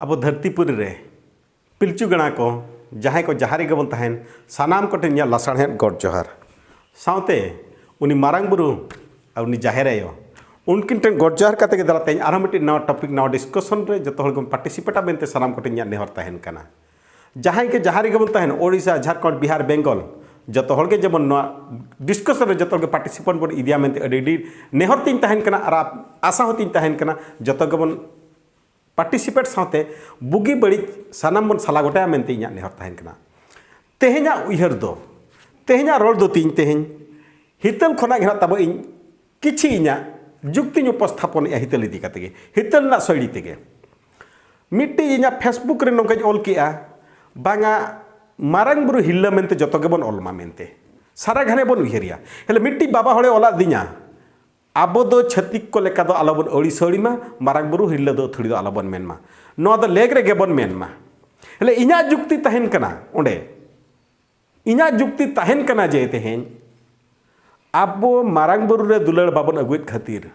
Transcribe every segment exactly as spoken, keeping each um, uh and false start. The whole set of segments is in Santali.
ᱟᱵᱚ ᱫᱷᱟᱹᱨᱛᱤ ᱯᱩᱨᱤ ᱨᱮ ᱯᱤᱞᱪᱩ ᱜᱟᱬᱟ ᱠᱚ, ᱡᱟᱦᱟᱸᱭ ᱠᱚ ᱡᱟᱦᱟᱸ ᱨᱮᱜᱮ ᱵᱚᱱ ᱛᱟᱦᱮᱱ, ᱥᱟᱱᱟᱢ ᱠᱚᱴᱷᱮᱱ ᱤᱧᱟᱹᱜ ᱞᱟᱥᱟᱲᱦᱮᱫ ᱜᱚᱰ ᱡᱚᱦᱟᱨ᱾ ᱥᱟᱶᱛᱮ ᱩᱱᱤ ᱢᱟᱨᱟᱝ ᱵᱩᱨᱩ ᱟᱨ ᱩᱱᱤ ᱡᱟᱦᱮᱨ ᱟᱭᱳ, ᱩᱱᱠᱤᱱ ᱴᱷᱮᱱ ᱜᱚᱰ ᱡᱚᱦᱟᱨ ᱠᱟᱛᱮ ᱜᱮ ᱫᱟᱨᱟ ᱛᱮᱦᱮᱧ ᱟᱨᱦᱚᱸ ᱢᱤᱫᱴᱤᱡ ᱱᱟᱣᱟ ᱴᱚᱯᱤᱠ, ᱱᱟᱣᱟ ᱰᱤᱥᱠᱟᱥᱚᱱ ᱨᱮ ᱡᱚᱛᱚ ᱦᱚᱲ ᱜᱮᱵᱚᱱ ᱯᱟᱨᱴᱤᱥᱤᱯᱮᱴᱟ ᱢᱮᱱᱛᱮ ᱥᱟᱱᱟᱢ ᱠᱚᱴᱷᱮᱱ ᱤᱧᱟᱹᱜ ᱱᱮᱦᱚᱨ ᱛᱟᱦᱮᱱ ᱠᱟᱱᱟ᱾ ᱡᱟᱦᱟᱸᱭ ᱜᱮ ᱡᱟᱦᱟᱸ ᱨᱮᱜᱮ ᱵᱚᱱ ᱛᱟᱦᱮᱱ, ᱳᱰᱤᱥᱟ, ᱡᱷᱟᱲᱠᱷᱚᱸᱰ, ᱵᱤᱦᱟᱨ, ᱵᱮᱝᱜᱚᱞ, ᱡᱚᱛᱚ ᱦᱚᱲ ᱜᱮ ᱡᱮᱢᱚᱱ ᱱᱚᱣᱟ ᱰᱤᱥᱠᱟᱥᱚᱱ ᱨᱮ ᱡᱚᱛᱚ ᱦᱚᱲ ᱜᱮ ᱯᱟᱨᱴᱤᱥᱤᱯᱮᱱᱴ ᱵᱚᱱ ᱤᱫᱤᱭᱟ ᱢᱮᱱᱛᱮ ᱟᱹᱰᱤ ᱟᱹᱰᱤ ᱱᱮᱦᱚᱨ ᱛᱤᱧ ᱛᱟᱦᱮᱱ ᱠᱟᱱᱟ ᱟᱨ ᱟᱥᱟ ᱦᱚᱸ ᱛᱤᱧ ᱛᱟᱦᱮᱱ ᱠᱟᱱᱟ᱾ ᱡᱚᱛᱚ ᱜᱮᱵᱚᱱ ᱯᱟᱨᱴᱤᱥᱤᱯᱮᱴ ᱥᱟᱶᱛᱮ ᱵᱩᱜᱤ ᱵᱟᱹᱲᱤᱡ ᱥᱟᱱᱟᱢ ᱵᱚᱱ ᱥᱟᱞᱟ ᱜᱚᱴᱟᱭᱟ ᱢᱮᱱᱛᱮ ᱤᱧᱟᱹᱜ ᱱᱮᱦᱚᱨ ᱛᱟᱦᱮᱱ ᱠᱟᱱᱟ᱾ ᱛᱮᱦᱮᱧᱟᱜ ᱩᱭᱦᱟᱹᱨ ᱫᱚ, ᱛᱮᱦᱮᱧᱟᱜ ᱨᱚᱲ ᱫᱚ ᱛᱤᱧ ᱛᱮᱦᱮᱧ ᱦᱤᱛᱟᱹᱞ ᱠᱷᱚᱱᱟᱜ ᱜᱮ ᱱᱟᱜ ᱛᱟᱵᱚ ᱤᱧ ᱠᱤᱪᱷᱤ ᱤᱧᱟᱹᱜ ᱡᱩᱠᱛᱤᱧ ᱩᱯᱚᱥᱛᱷᱟᱯᱚᱱᱮᱜᱼᱟ ᱦᱤᱛᱟᱹᱞ ᱤᱫᱤ ᱠᱟᱛᱮ ᱜᱮ, ᱦᱤᱛᱟᱹᱞ ᱨᱮᱱᱟᱜ ᱥᱟᱹᱲᱤ ᱛᱮᱜᱮ᱾ ᱢᱤᱫᱴᱤᱡ ᱤᱧᱟᱹᱜ ᱯᱷᱮᱥᱵᱩᱠ ᱨᱮ ᱱᱚᱝᱠᱟᱧ ᱚᱞ ᱠᱮᱜᱼᱟ, ᱵᱟᱝᱟ ᱢᱟᱨᱟᱝ ᱵᱩᱨᱩ ᱦᱤᱨᱞᱟᱹ ᱢᱮᱱᱛᱮ ᱡᱚᱛᱚ ᱜᱮᱵᱚᱱ ᱚᱞ ᱢᱟ ᱢᱮᱱᱛᱮ ᱥᱟᱨᱟ ᱜᱷᱟᱱᱮ ᱵᱚᱱ ᱩᱭᱦᱟᱹᱨᱮᱭᱟ᱾ ᱦᱮᱞᱮ ᱢᱤᱫᱴᱤᱡ ᱵᱟᱵᱟ ᱦᱚᱲᱮ ᱚᱞᱟᱫ ᱫᱤᱧᱟ, ᱟᱵᱚ ᱫᱚ ᱪᱷᱟᱹᱛᱤᱠ ᱠᱚ ᱞᱮᱠᱟ ᱫᱚ ᱟᱞᱚᱵᱚᱱ ᱟᱹᱲᱤᱥ ᱟᱹᱲᱤ ᱢᱟ, ᱢᱟᱨᱟᱝ ᱵᱩᱨᱩ ᱦᱤᱨᱞᱟᱹ ᱫᱚ ᱟᱹᱛᱷᱟᱹᱲᱤ ᱫᱚ ᱟᱞᱚᱵᱚᱱ ᱢᱮᱱ ᱢᱟ᱾ ᱱᱚᱣᱟ ᱫᱚ ᱞᱮᱠ ᱨᱮᱜᱮ ᱵᱚᱱ ᱢᱮᱱ ᱢᱟ᱾ ᱦᱮᱞᱮ ᱤᱧᱟᱹᱜ ᱡᱩᱠᱛᱤ ᱛᱟᱦᱮᱱ ᱠᱟᱱᱟ ᱚᱸᱰᱮ, ᱤᱧᱟᱹᱜ ᱡᱩᱠᱛᱤ ᱛᱟᱦᱮᱱ ᱠᱟᱱᱟ ᱡᱮ ᱛᱮᱦᱮᱧ ᱟᱵᱚ ᱢᱟᱨᱟᱝ ᱵᱩᱨᱩ ᱨᱮ ᱫᱩᱞᱟᱹᱲ ᱵᱟᱵᱚᱱ ᱟᱹᱜᱩᱭᱮᱫ ᱠᱷᱟᱹᱛᱤᱨ,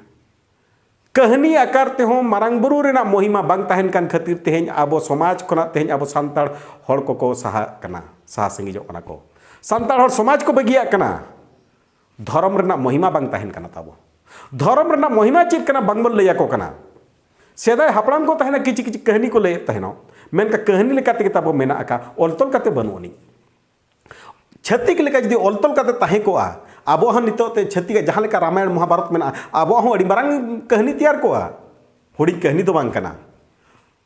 ᱠᱟᱹᱦᱱᱤ ᱟᱠᱟᱨ ᱛᱮᱦᱚᱸ ᱢᱟᱨᱟᱝ ᱵᱩᱨᱩ ᱨᱮᱱᱟᱜ ᱢᱚᱦᱤᱢᱟ ᱵᱟᱝ ᱛᱟᱦᱮᱱ ᱠᱟᱱ ᱠᱷᱟᱹᱛᱤᱨ ᱛᱮᱦᱮᱧ ᱟᱵᱚ ᱥᱚᱢᱟᱡᱽ ᱠᱷᱚᱱᱟᱜ ᱛᱮᱦᱮᱧ ᱟᱵᱚ ᱥᱟᱱᱛᱟᱲ ᱦᱚᱲ ᱠᱚᱠᱚ ᱥᱟᱦᱟᱜ ᱠᱟᱱᱟ, ᱥᱟᱦᱟ ᱥᱟᱺᱜᱤᱧᱚᱜ ᱠᱟᱱᱟ ᱠᱚ᱾ ᱥᱟᱱᱛᱟᱲ ᱦᱚᱲ ᱥᱚᱢᱟᱡᱽ ᱠᱚ ᱵᱟᱹᱜᱤᱭᱟᱜ ᱠᱟᱱᱟ᱾ ᱫᱷᱚᱨᱚᱢ ᱨᱮᱱᱟᱜ ᱢᱚᱦᱤᱢᱟ ᱵᱟᱝ ᱛᱟᱦᱮᱱ ᱠᱟᱱᱟ ᱛᱟᱵᱚ᱾ ᱫᱷᱚᱨᱚᱢ ᱨᱮᱱᱟᱜ ᱢᱚᱦᱤᱢᱟ ᱪᱮᱫ ᱠᱟᱱᱟ ᱵᱟᱝᱵᱚᱱ ᱞᱟᱹᱭ ᱟᱠᱚ ᱠᱟᱱᱟ᱾ ᱥᱮᱫᱟᱭ ᱦᱟᱯᱲᱟᱢ ᱠᱚ ᱛᱟᱦᱮᱱᱟ, ᱠᱤᱪᱷᱩ ᱠᱤᱪᱷᱩ ᱠᱟᱹᱦᱱᱤ ᱠᱚ ᱞᱟᱹᱭᱮᱫ ᱛᱟᱦᱮᱱᱚᱜ, ᱢᱮᱱᱠᱷᱟᱱ ᱠᱟᱹᱦᱱᱤ ᱞᱮᱠᱟ ᱛᱮᱜᱮ ᱛᱟᱵᱚ ᱢᱮᱱᱟᱜ ᱟᱠᱟᱫ, ᱚᱞ ᱛᱚᱞ ᱠᱟᱛᱮ ᱵᱟᱹᱱᱩᱜ ᱟᱹᱱᱤᱡ᱾ ᱪᱷᱟᱹᱛᱤᱠ ᱞᱮᱠᱟ ᱡᱩᱫᱤ ᱚᱞ ᱛᱚᱞ ᱠᱟᱛᱮ ᱛᱟᱦᱮᱸ ᱠᱚᱜᱼᱟ, ᱟᱵᱚ ᱦᱚᱸ ᱱᱤᱛᱚᱜ ᱛᱮ ᱪᱷᱟᱹᱛᱤᱠᱟᱜ ᱡᱟᱦᱟᱸ ᱞᱮᱠᱟ ᱨᱟᱢᱟᱭᱚᱬ ᱢᱚᱦᱟᱵᱷᱟᱨᱚᱛ ᱢᱮᱱᱟᱜᱼᱟ, ᱟᱵᱚᱣᱟᱜ ᱦᱚᱸ ᱟᱹᱰᱤ ᱢᱟᱨᱟᱝ ᱠᱟᱹᱦᱱᱤ ᱛᱮᱭᱟᱨ ᱠᱚᱜᱼᱟ᱾ ᱦᱩᱰᱤᱧ ᱠᱟᱹᱦᱱᱤ ᱫᱚ ᱵᱟᱝ ᱠᱟᱱᱟ᱾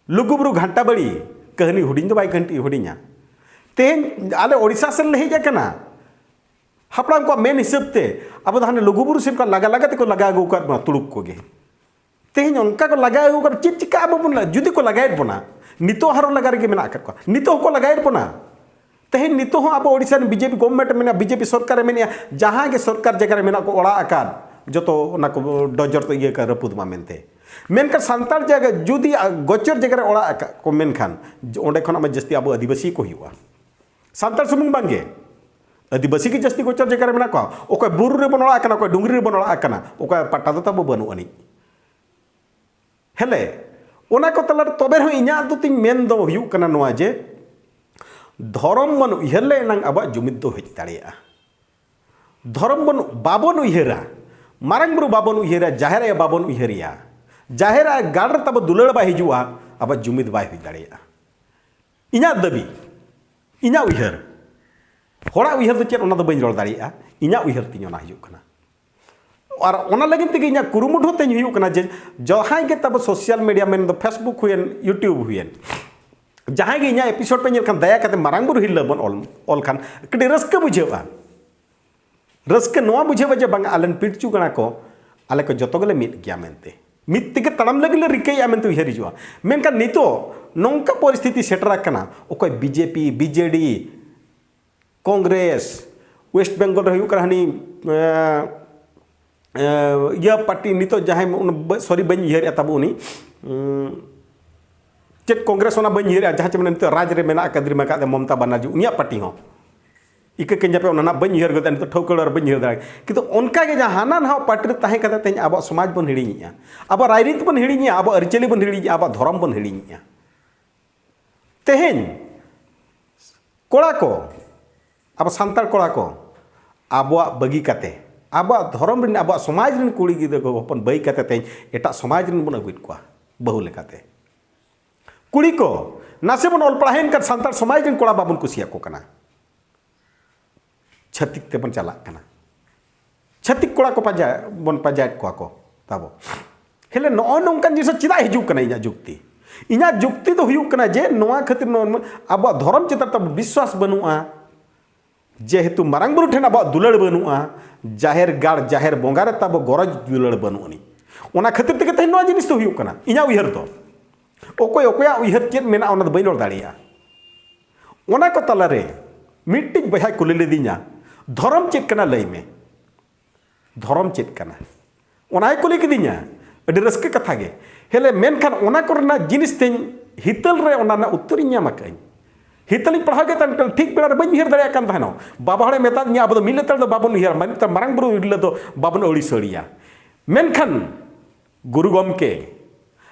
ᱞᱩᱜᱩᱵᱩᱨᱩ ᱜᱷᱟᱱᱴᱟ ᱵᱟᱲᱤ ᱠᱟᱹᱦᱱᱤ ᱦᱩᱰᱤᱧ ᱫᱚ ᱵᱟᱭ ᱠᱟᱹᱦᱱᱤ ᱦᱩᱰᱤᱧᱟ᱾ ᱛᱮᱦᱮᱧ ᱟᱞᱮ ᱳᱰᱤᱥᱟ ᱥᱮᱱ ᱞᱮ ᱦᱮᱡ ᱟᱠᱟᱱᱟ᱾ ᱦᱟᱯᱲᱟᱢ ᱠᱚᱣᱟᱜ ᱢᱮᱱ ᱦᱤᱥᱟᱹᱵ ᱛᱮ ᱟᱵᱚ ᱫᱚ ᱦᱟᱱᱮ ᱞᱩᱜᱩᱵᱩᱨᱩ ᱥᱮᱱ ᱠᱷᱚᱱ ᱞᱟᱜᱟ ᱞᱟᱜᱟ ᱛᱮᱠᱚ ᱞᱟᱜᱟ ᱟᱹᱜᱩ ᱟᱠᱟᱫ ᱵᱚᱱᱟ ᱛᱩᱲᱩᱠ ᱠᱚᱜᱮ᱾ ᱛᱮᱦᱮᱧ ᱚᱱᱠᱟ ᱠᱚ ᱞᱟᱜᱟ ᱟᱹᱜᱩ ᱟᱠᱟᱫ, ᱪᱮᱫ ᱪᱤᱠᱟ ᱟᱵᱚ ᱵᱚᱱ, ᱡᱩᱫᱤ ᱠᱚ ᱞᱟᱜᱟᱭᱮᱫ ᱵᱚᱱᱟ, ᱱᱤᱛᱚᱜ ᱦᱚᱸ ᱟᱨᱚ ᱞᱟᱜᱟ ᱨᱮᱜᱮ ᱢᱮᱱᱟᱜ ᱟᱠᱟᱫ ᱠᱚᱣᱟ, ᱱᱤᱛᱚᱜ ᱦᱚᱸᱠᱚ ᱞᱟᱜᱟᱭᱮᱫ ᱵᱚᱱᱟ᱾ ᱛᱮᱦᱮᱧ ᱱᱤᱛᱚᱜ ᱦᱚᱸ ᱟᱵᱚ ᱳᱰᱤᱥᱟ ᱨᱮ ᱵᱤᱡᱮᱯᱤ ᱜᱚᱵᱷᱢᱮᱱᱴ ᱢᱮᱱᱟᱜᱼᱟ, ᱵᱤᱡᱮᱯᱤ ᱥᱚᱨᱠᱟᱨᱮ ᱢᱮᱱᱮᱜᱼᱟ, ᱡᱟᱦᱟᱸ ᱜᱮ ᱥᱚᱨᱠᱟᱨ ᱡᱟᱭᱜᱟ ᱨᱮ ᱢᱮᱱᱟᱜ ᱠᱚ ᱚᱲᱟᱜ ᱟᱠᱟᱫ, ᱡᱚᱛᱚ ᱚᱱᱟ ᱠᱚ ᱰᱚᱡᱚᱨ ᱛᱮ ᱤᱭᱟᱹ ᱠᱟᱜ, ᱨᱟᱹᱯᱩᱫ ᱢᱟ ᱢᱮᱱᱛᱮ᱾ ᱢᱮᱱᱠᱷᱟᱱ ᱥᱟᱱᱛᱟᱲ ᱡᱟᱭᱜᱟ ᱡᱩᱫᱤ ᱟ-, ᱜᱚᱪᱚᱨ ᱡᱟᱭᱜᱟ ᱨᱮ ᱚᱲᱟᱜ ᱟᱠᱟᱫ ᱠᱚ, ᱢᱮᱱᱠᱷᱟᱱ ᱚᱸᱰᱮ ᱠᱷᱚᱱᱟᱜ ᱢᱟ ᱡᱟᱹᱥᱛᱤ ᱟᱵᱚ ᱟᱹᱫᱤᱵᱟᱹᱥᱤ ᱠᱚ ᱦᱩᱭᱩᱜᱼᱟ᱾ ᱥᱟᱱᱛᱟᱲ ᱥᱩᱢᱩᱝ ᱵᱟᱝᱜᱮ, ᱟᱹᱫᱤᱵᱟᱹᱥᱤ ᱜᱮ ᱡᱟᱹᱥᱛᱤ ᱜᱚᱪᱚᱨ ᱡᱟᱭᱜᱟ ᱨᱮ ᱢᱮᱱᱟᱜ ᱠᱚᱣᱟ᱾ ᱚᱠᱚᱭ ᱵᱩᱨᱩ ᱨᱮᱵᱚᱱ ᱚᱲᱟᱜ ᱟᱠᱟᱱᱟ, ᱚᱠᱚᱭ ᱰᱩᱝᱨᱤ ᱨᱮᱵᱚᱱ ᱚᱲᱟᱜ ᱟᱠᱟᱱᱟ, ᱚᱠᱚᱭ ᱯᱟᱴᱟ ᱫᱚ ᱛᱟᱵᱚ ᱵᱟᱹᱱᱩᱜ ᱟᱹᱱᱤᱡ᱾ ᱦᱮᱞᱮ, ᱚᱱᱟ ᱠᱚ ᱛᱟᱞᱟᱨᱮ ᱛᱚᱵᱮ ᱨᱮᱦᱚᱸ ᱤᱧᱟᱹᱜ ᱫᱚ ᱛᱤᱧ ᱢᱮᱱ ᱫᱚ ᱦᱩᱭᱩᱜ ᱠᱟᱱᱟ ᱱᱚᱣᱟ ᱡᱮ, ᱫᱷᱚᱨᱚᱢ ᱵᱚᱱ ᱩᱭᱦᱟᱹᱨ ᱞᱮ ᱮᱱᱟᱝ ᱟᱵᱚᱣᱟᱜ ᱡᱩᱢᱤᱫ ᱫᱚ ᱦᱮᱡ ᱫᱟᱲᱮᱭᱟᱜᱼᱟ᱾ ᱫᱷᱚᱨᱚᱢ ᱵᱚᱱ, ᱵᱟᱵᱚᱱ ᱩᱭᱦᱟᱹᱨᱟ, ᱢᱟᱨᱟᱝ ᱵᱩᱨᱩ ᱵᱟᱵᱚᱱ ᱩᱭᱦᱟᱹᱨᱟ, ᱡᱟᱦᱮᱨ ᱟᱭᱳ ᱵᱟᱵᱚᱱ ᱩᱭᱦᱟᱹᱨᱮᱭᱟ, ᱡᱟᱦᱮᱨ ᱟᱭᱳ ᱜᱟᱲ ᱨᱮ ᱛᱟᱵᱚ ᱫᱩᱞᱟᱹᱲ ᱵᱟᱭ ᱦᱤᱡᱩᱜᱼᱟ, ᱟᱵᱚᱣᱟᱜ ᱡᱩᱢᱤᱫ ᱵᱟᱭ ᱦᱩᱭ ᱫᱟᱲᱮᱭᱟᱜᱼᱟ᱾ ᱤᱧᱟᱹᱜ ᱫᱟᱹᱵᱤ, ᱤᱧᱟᱹᱜ ᱩᱭᱦᱟᱹᱨ, ᱦᱚᱲᱟᱜ ᱩᱭᱦᱟᱹᱨ ᱫᱚ ᱪᱮᱫ, ᱚᱱᱟ ᱫᱚ ᱵᱟᱹᱧ ᱨᱚᱲ ᱫᱟᱲᱮᱭᱟᱜᱼᱟ, ᱤᱧᱟᱹᱜ ᱩᱭᱦᱟᱹᱨ ᱛᱤᱧ ᱚᱱᱟ ᱦᱤᱡᱩᱜ ᱠᱟᱱᱟ᱾ ᱟᱨ ᱚᱱᱟ ᱞᱟᱹᱜᱤᱫ ᱛᱮᱜᱮ ᱤᱧᱟᱹᱜ ᱠᱩᱨᱩᱢᱩᱴᱩ ᱛᱤᱧ ᱦᱩᱭᱩᱜ ᱠᱟᱱᱟ ᱡᱮ, ᱡᱟᱦᱟᱸᱭ ᱜᱮ ᱛᱟᱵᱚ ᱥᱳᱥᱟᱞ ᱢᱤᱰᱤᱭᱟ ᱢᱮᱱᱫᱚ Facebook ᱦᱩᱭᱮᱱ, YouTube ᱦᱩᱭᱮᱱ, ᱡᱟᱦᱟᱸᱭ ᱜᱮ ᱤᱧᱟᱹᱜ ᱮᱯᱤᱥᱳᱰ ᱯᱮ ᱧᱮᱞ ᱠᱷᱟᱱ, ᱫᱟᱭᱟ ᱠᱟᱛᱮ ᱢᱟᱨᱟᱝ ᱵᱩᱨᱩ ᱦᱤᱨᱞᱟᱹ ᱵᱚᱱ ᱚᱞ, ᱚᱞ ᱠᱷᱟᱱ ᱠᱟᱹᱴᱤᱡ ᱨᱟᱹᱥᱠᱟᱹ ᱵᱩᱡᱷᱟᱹᱜᱼᱟ᱾ ᱨᱟᱹᱥᱠᱟᱹ ᱱᱚᱣᱟ ᱵᱩᱡᱷᱟᱹᱜᱼᱟ ᱡᱮ ᱵᱟᱝ, ᱟᱞᱮᱱ ᱯᱤᱞᱪᱩ ᱜᱟᱬᱟ ᱠᱚ, ᱟᱞᱮ ᱠᱚ ᱡᱚᱛᱚ ᱜᱮᱞᱮ ᱢᱤᱫ ᱜᱮᱭᱟ ᱢᱮᱱᱛᱮ, ᱢᱤᱫ ᱛᱮᱜᱮ ᱛᱟᱲᱟᱢ ᱞᱟᱹᱜᱤᱫ ᱞᱮ ᱨᱤᱠᱟᱹᱭᱮᱫᱼᱟ ᱢᱮᱱᱛᱮ ᱩᱭᱦᱟᱹᱨ ᱦᱤᱡᱩᱜᱼᱟ᱾ ᱢᱮᱱᱠᱷᱟᱱ ᱱᱤᱛᱚᱜ ᱱᱚᱝᱠᱟ ᱯᱚᱨᱤᱥᱛᱷᱤᱛᱤ ᱥᱮᱴᱮᱨ ᱟᱠᱟᱱᱟ, ᱚᱠᱚᱭ BJP, BJD, Congress, West Bengal ᱨᱮ ᱦᱩᱭᱩᱜ ᱠᱟᱱᱟ ᱦᱟᱹᱱᱤ, ᱮᱸ, ᱮᱸ, ᱤᱭᱟᱹ ᱯᱟᱨᱴᱤ ᱱᱤᱛᱚᱜ ᱡᱟᱦᱟᱸᱭ, ᱥᱚᱨᱤ, ᱵᱟᱹᱧ ᱩᱭᱦᱟᱹᱨᱮᱫᱼᱟ ᱛᱟᱵᱚ ᱩᱱᱤ, ᱩᱸ, ᱪᱮᱫ ᱠᱚᱝᱜᱨᱮᱥ ᱚᱱᱟ ᱵᱟᱹᱧ ᱩᱭᱦᱟᱹᱨᱮᱫᱼᱟ, ᱡᱟᱦᱟᱸ ᱪᱮ ᱢᱟᱱᱮ ᱱᱤᱛᱚᱜ ᱨᱟᱡᱽ ᱨᱮ ᱢᱮᱱᱟᱜ ᱟᱠᱟᱫ, ᱫᱤᱨᱢᱟ ᱟᱠᱟᱫ ᱢᱚᱢᱛᱟ ᱵᱟᱱᱟᱨᱡᱤ, ᱩᱱᱤᱭᱟᱜ ᱯᱟᱨᱴᱤ ᱦᱚᱸ᱾ ᱤᱠᱟᱹ ᱠᱟᱹᱧ ᱡᱟᱯᱮ, ᱚᱱᱟ ᱱᱟᱜ ᱵᱟᱹᱧ ᱩᱭᱦᱟᱹᱨ ᱜᱚᱫᱟ ᱱᱤᱛᱚᱜ, ᱴᱷᱟᱹᱣᱠᱟᱹ ᱟᱨ ᱵᱟᱹᱧ ᱩᱭᱦᱟᱹᱨ ᱫᱟᱲᱮᱭᱟᱜᱼᱟ᱾ ᱠᱤᱱᱛᱩ ᱚᱱᱠᱟ ᱜᱮ ᱡᱟᱦᱟᱸ ᱦᱟᱱᱟ ᱱᱟᱣᱟ ᱯᱟᱨᱴᱤ ᱨᱮ ᱛᱟᱦᱮᱸ ᱠᱟᱛᱮ ᱛᱮᱦᱮᱧ ᱟᱵᱚᱣᱟᱜ ᱥᱚᱢᱟᱡᱽ ᱵᱚᱱ ᱦᱤᱲᱤᱧᱮᱫᱼᱟ, ᱟᱵᱚᱣᱟᱜ ᱨᱟᱭᱨᱤᱛ ᱵᱚᱱ ᱦᱤᱲᱤᱧᱮᱫᱼᱟ, ᱟᱵᱚᱣᱟᱜ ᱟᱹᱨᱤᱪᱟᱹᱞᱤ ᱵᱚᱱ ᱦᱤᱲᱤᱧᱮᱫᱼᱟ, ᱟᱵᱚᱣᱟᱜ ᱫᱷᱚᱨᱚᱢ ᱵᱚᱱ ᱦᱤᱲᱤᱧᱮᱫᱼᱟ᱾ ᱛᱮᱦᱮᱧ ᱠᱚᱲᱟ ᱠᱚ, ᱟᱵᱚ ᱥᱟᱱᱛᱟᱲ ᱠᱚᱲᱟ ᱠᱚ, ᱟᱵᱚᱣᱟᱜ ᱵᱟᱹᱜᱤ ᱠᱟᱛᱮ, ᱟᱵᱚᱣᱟᱜ ᱫᱷᱚᱨᱚᱢ ᱨᱮᱱ, ᱟᱵᱚᱣᱟᱜ ᱥᱚᱢᱟᱡᱽ ᱨᱮᱱ ᱠᱩᱲᱤ ᱜᱤᱫᱽᱨᱟᱹ ᱠᱚ ᱦᱚᱯᱚᱱ ᱵᱟᱹᱜᱤ ᱠᱟᱛᱮ ᱛᱮᱦᱮᱧ ᱮᱴᱟᱜ ᱥᱚᱢᱟᱡᱽ ᱨᱮᱱ ᱵᱚᱱ ᱟᱹᱜᱩᱭᱮᱫ ᱠᱚᱣᱟ ᱵᱟᱹᱦᱩ ᱞᱮᱠᱟᱛᱮ᱾ ᱠᱩᱲᱤ ᱠᱚ, ᱱᱟᱥᱮ ᱵᱚᱱ ᱚᱞ ᱯᱟᱲᱦᱟᱣᱮᱱ ᱠᱷᱟᱱ ᱥᱟᱱᱛᱟᱲ ᱥᱚᱢᱟᱡᱽ ᱨᱮᱱ ᱠᱚᱲᱟ ᱵᱟᱵᱚᱱ ᱠᱩᱥᱤᱭᱟᱠᱚ ᱠᱟᱱᱟ᱾ ᱪᱷᱟᱹᱛᱤᱠ ᱛᱮᱵᱚᱱ ᱪᱟᱞᱟᱜ ᱠᱟᱱᱟ᱾ ᱪᱷᱟᱹᱛᱤᱠ ᱠᱚᱲᱟ ᱠᱚ ᱯᱟᱸᱡᱟ, ᱵᱚᱱ ᱯᱟᱸᱡᱟᱭᱮᱫ ᱠᱚᱣᱟ ᱠᱚ ᱛᱟᱵᱚ᱾ ᱦᱮᱞᱮ, ᱱᱚᱜᱼᱚᱭ ᱱᱚᱝᱠᱟᱱ ᱡᱤᱱᱤᱥ ᱪᱮᱫᱟᱜ ᱦᱤᱡᱩᱜ ᱠᱟᱱᱟ? ᱤᱧᱟᱹᱜ ᱡᱩᱠᱛᱤ, ᱤᱧᱟᱹᱜ ᱡᱩᱠᱛᱤ ᱫᱚ ᱦᱩᱭᱩᱜ ᱠᱟᱱᱟ ᱡᱮ ᱱᱚᱣᱟ ᱠᱷᱟᱹᱛᱤᱨ ᱱᱚᱣᱟ, ᱟᱵᱚᱣᱟᱜ ᱫᱷᱚᱨᱚᱢ ᱪᱮᱛᱟᱱ ᱛᱟᱵᱚ ᱵᱤᱥᱣᱟᱥ ᱵᱟᱹᱱᱩᱜᱼᱟ, ᱡᱮᱦᱮᱛᱩ ᱢᱟᱨᱟᱝ ᱵᱩᱨᱩ ᱴᱷᱮᱱ ᱟᱵᱚᱣᱟᱜ ᱫᱩᱞᱟᱹᱲ ᱵᱟᱹᱱᱩᱜᱼᱟ, ᱡᱟᱦᱮᱨ ᱜᱟᱲ, ᱡᱟᱦᱮᱨ ᱵᱚᱸᱜᱟ ᱨᱮ ᱛᱟᱵᱚ ᱜᱚᱨᱚᱡᱽ ᱫᱩᱞᱟᱹᱲ ᱵᱟᱹᱱᱩᱜ ᱟᱹᱱᱤᱡ᱾ ᱚᱱᱟ ᱠᱷᱟᱹᱛᱤᱨ ᱛᱮᱜᱮ ᱛᱮᱦᱮᱧ ᱱᱚᱣᱟ ᱡᱤᱱᱤᱥ ᱫᱚ ᱦᱩᱭᱩᱜ ᱠᱟᱱᱟ, ᱤᱧᱟᱹᱜ ᱩᱭᱦᱟᱹᱨ ᱫᱚ᱾ ᱚᱠᱚᱭ ᱚᱠᱚᱭᱟᱜ ᱩᱭᱦᱟᱹᱨ ᱪᱮᱫ ᱢᱮᱱᱟᱜᱼᱟ, ᱚᱱᱟ ᱫᱚ ᱵᱟᱹᱧ ᱨᱚᱲ ᱫᱟᱲᱮᱭᱟᱜᱼᱟ᱾ ᱚᱱᱟ ᱠᱚ ᱛᱟᱞᱟᱨᱮ ᱢᱤᱫᱴᱤᱡ ᱵᱚᱭᱦᱟᱭ ᱠᱩᱞᱤ ᱞᱤᱫᱤᱧᱟ, "ᱫᱷᱚᱨᱚᱢ ᱪᱮᱫ ᱠᱟᱱᱟ ᱞᱟᱹᱭ ᱢᱮ, ᱫᱷᱚᱨᱚᱢ ᱪᱮᱫ ᱠᱟᱱᱟ?" ᱚᱱᱟᱭ ᱠᱩᱞᱤ ᱠᱤᱫᱤᱧᱟ, ᱟᱹᱰᱤ ᱨᱟᱹᱥᱠᱟᱹ ᱠᱟᱛᱷᱟ ᱜᱮ᱾ ᱦᱮᱞᱮ, ᱢᱮᱱᱠᱷᱟᱱ ᱚᱱᱟ ᱠᱚᱨᱮᱱᱟᱜ ᱡᱤᱱᱤᱥ ᱛᱮᱧ ᱦᱤᱛᱟᱹᱞ ᱨᱮ ᱚᱱᱟ ᱨᱮᱱᱟᱜ ᱩᱛᱛᱚᱨᱤᱧ ᱧᱟᱢ ᱟᱠᱟᱫᱟᱹᱧ᱾ ᱦᱤᱛᱟᱹᱞᱤᱧ ᱯᱟᱲᱦᱟᱣ ᱠᱮᱫ ᱛᱟᱦᱮᱱ, ᱴᱷᱤᱠ ᱵᱮᱲᱟ ᱨᱮ ᱵᱟᱹᱧ ᱩᱭᱦᱟᱹᱨ ᱫᱟᱲᱮᱭᱟᱜ ᱠᱟᱱ ᱛᱟᱦᱮᱱᱚᱜ᱾ ᱵᱟᱵᱟ ᱦᱚᱲᱮ ᱢᱮᱛᱟᱫᱤᱧᱟ, "ᱟᱵᱚ ᱫᱚ ᱢᱤᱫ ᱞᱮᱛᱟᱲ ᱫᱚ ᱵᱟᱵᱚᱱ ᱩᱭᱦᱟᱹᱨᱟ, ᱢᱟᱨᱟᱝ ᱵᱩᱨᱩ ᱤᱨᱤᱞᱟᱹ ᱫᱚ ᱵᱟᱵᱚᱱ ᱟᱹᱲᱤᱥ ᱟᱹᱲᱤᱭᱟ᱾" ᱢᱮᱱᱠᱷᱟᱱ ᱜᱩᱨᱩ ᱜᱚᱢᱠᱮ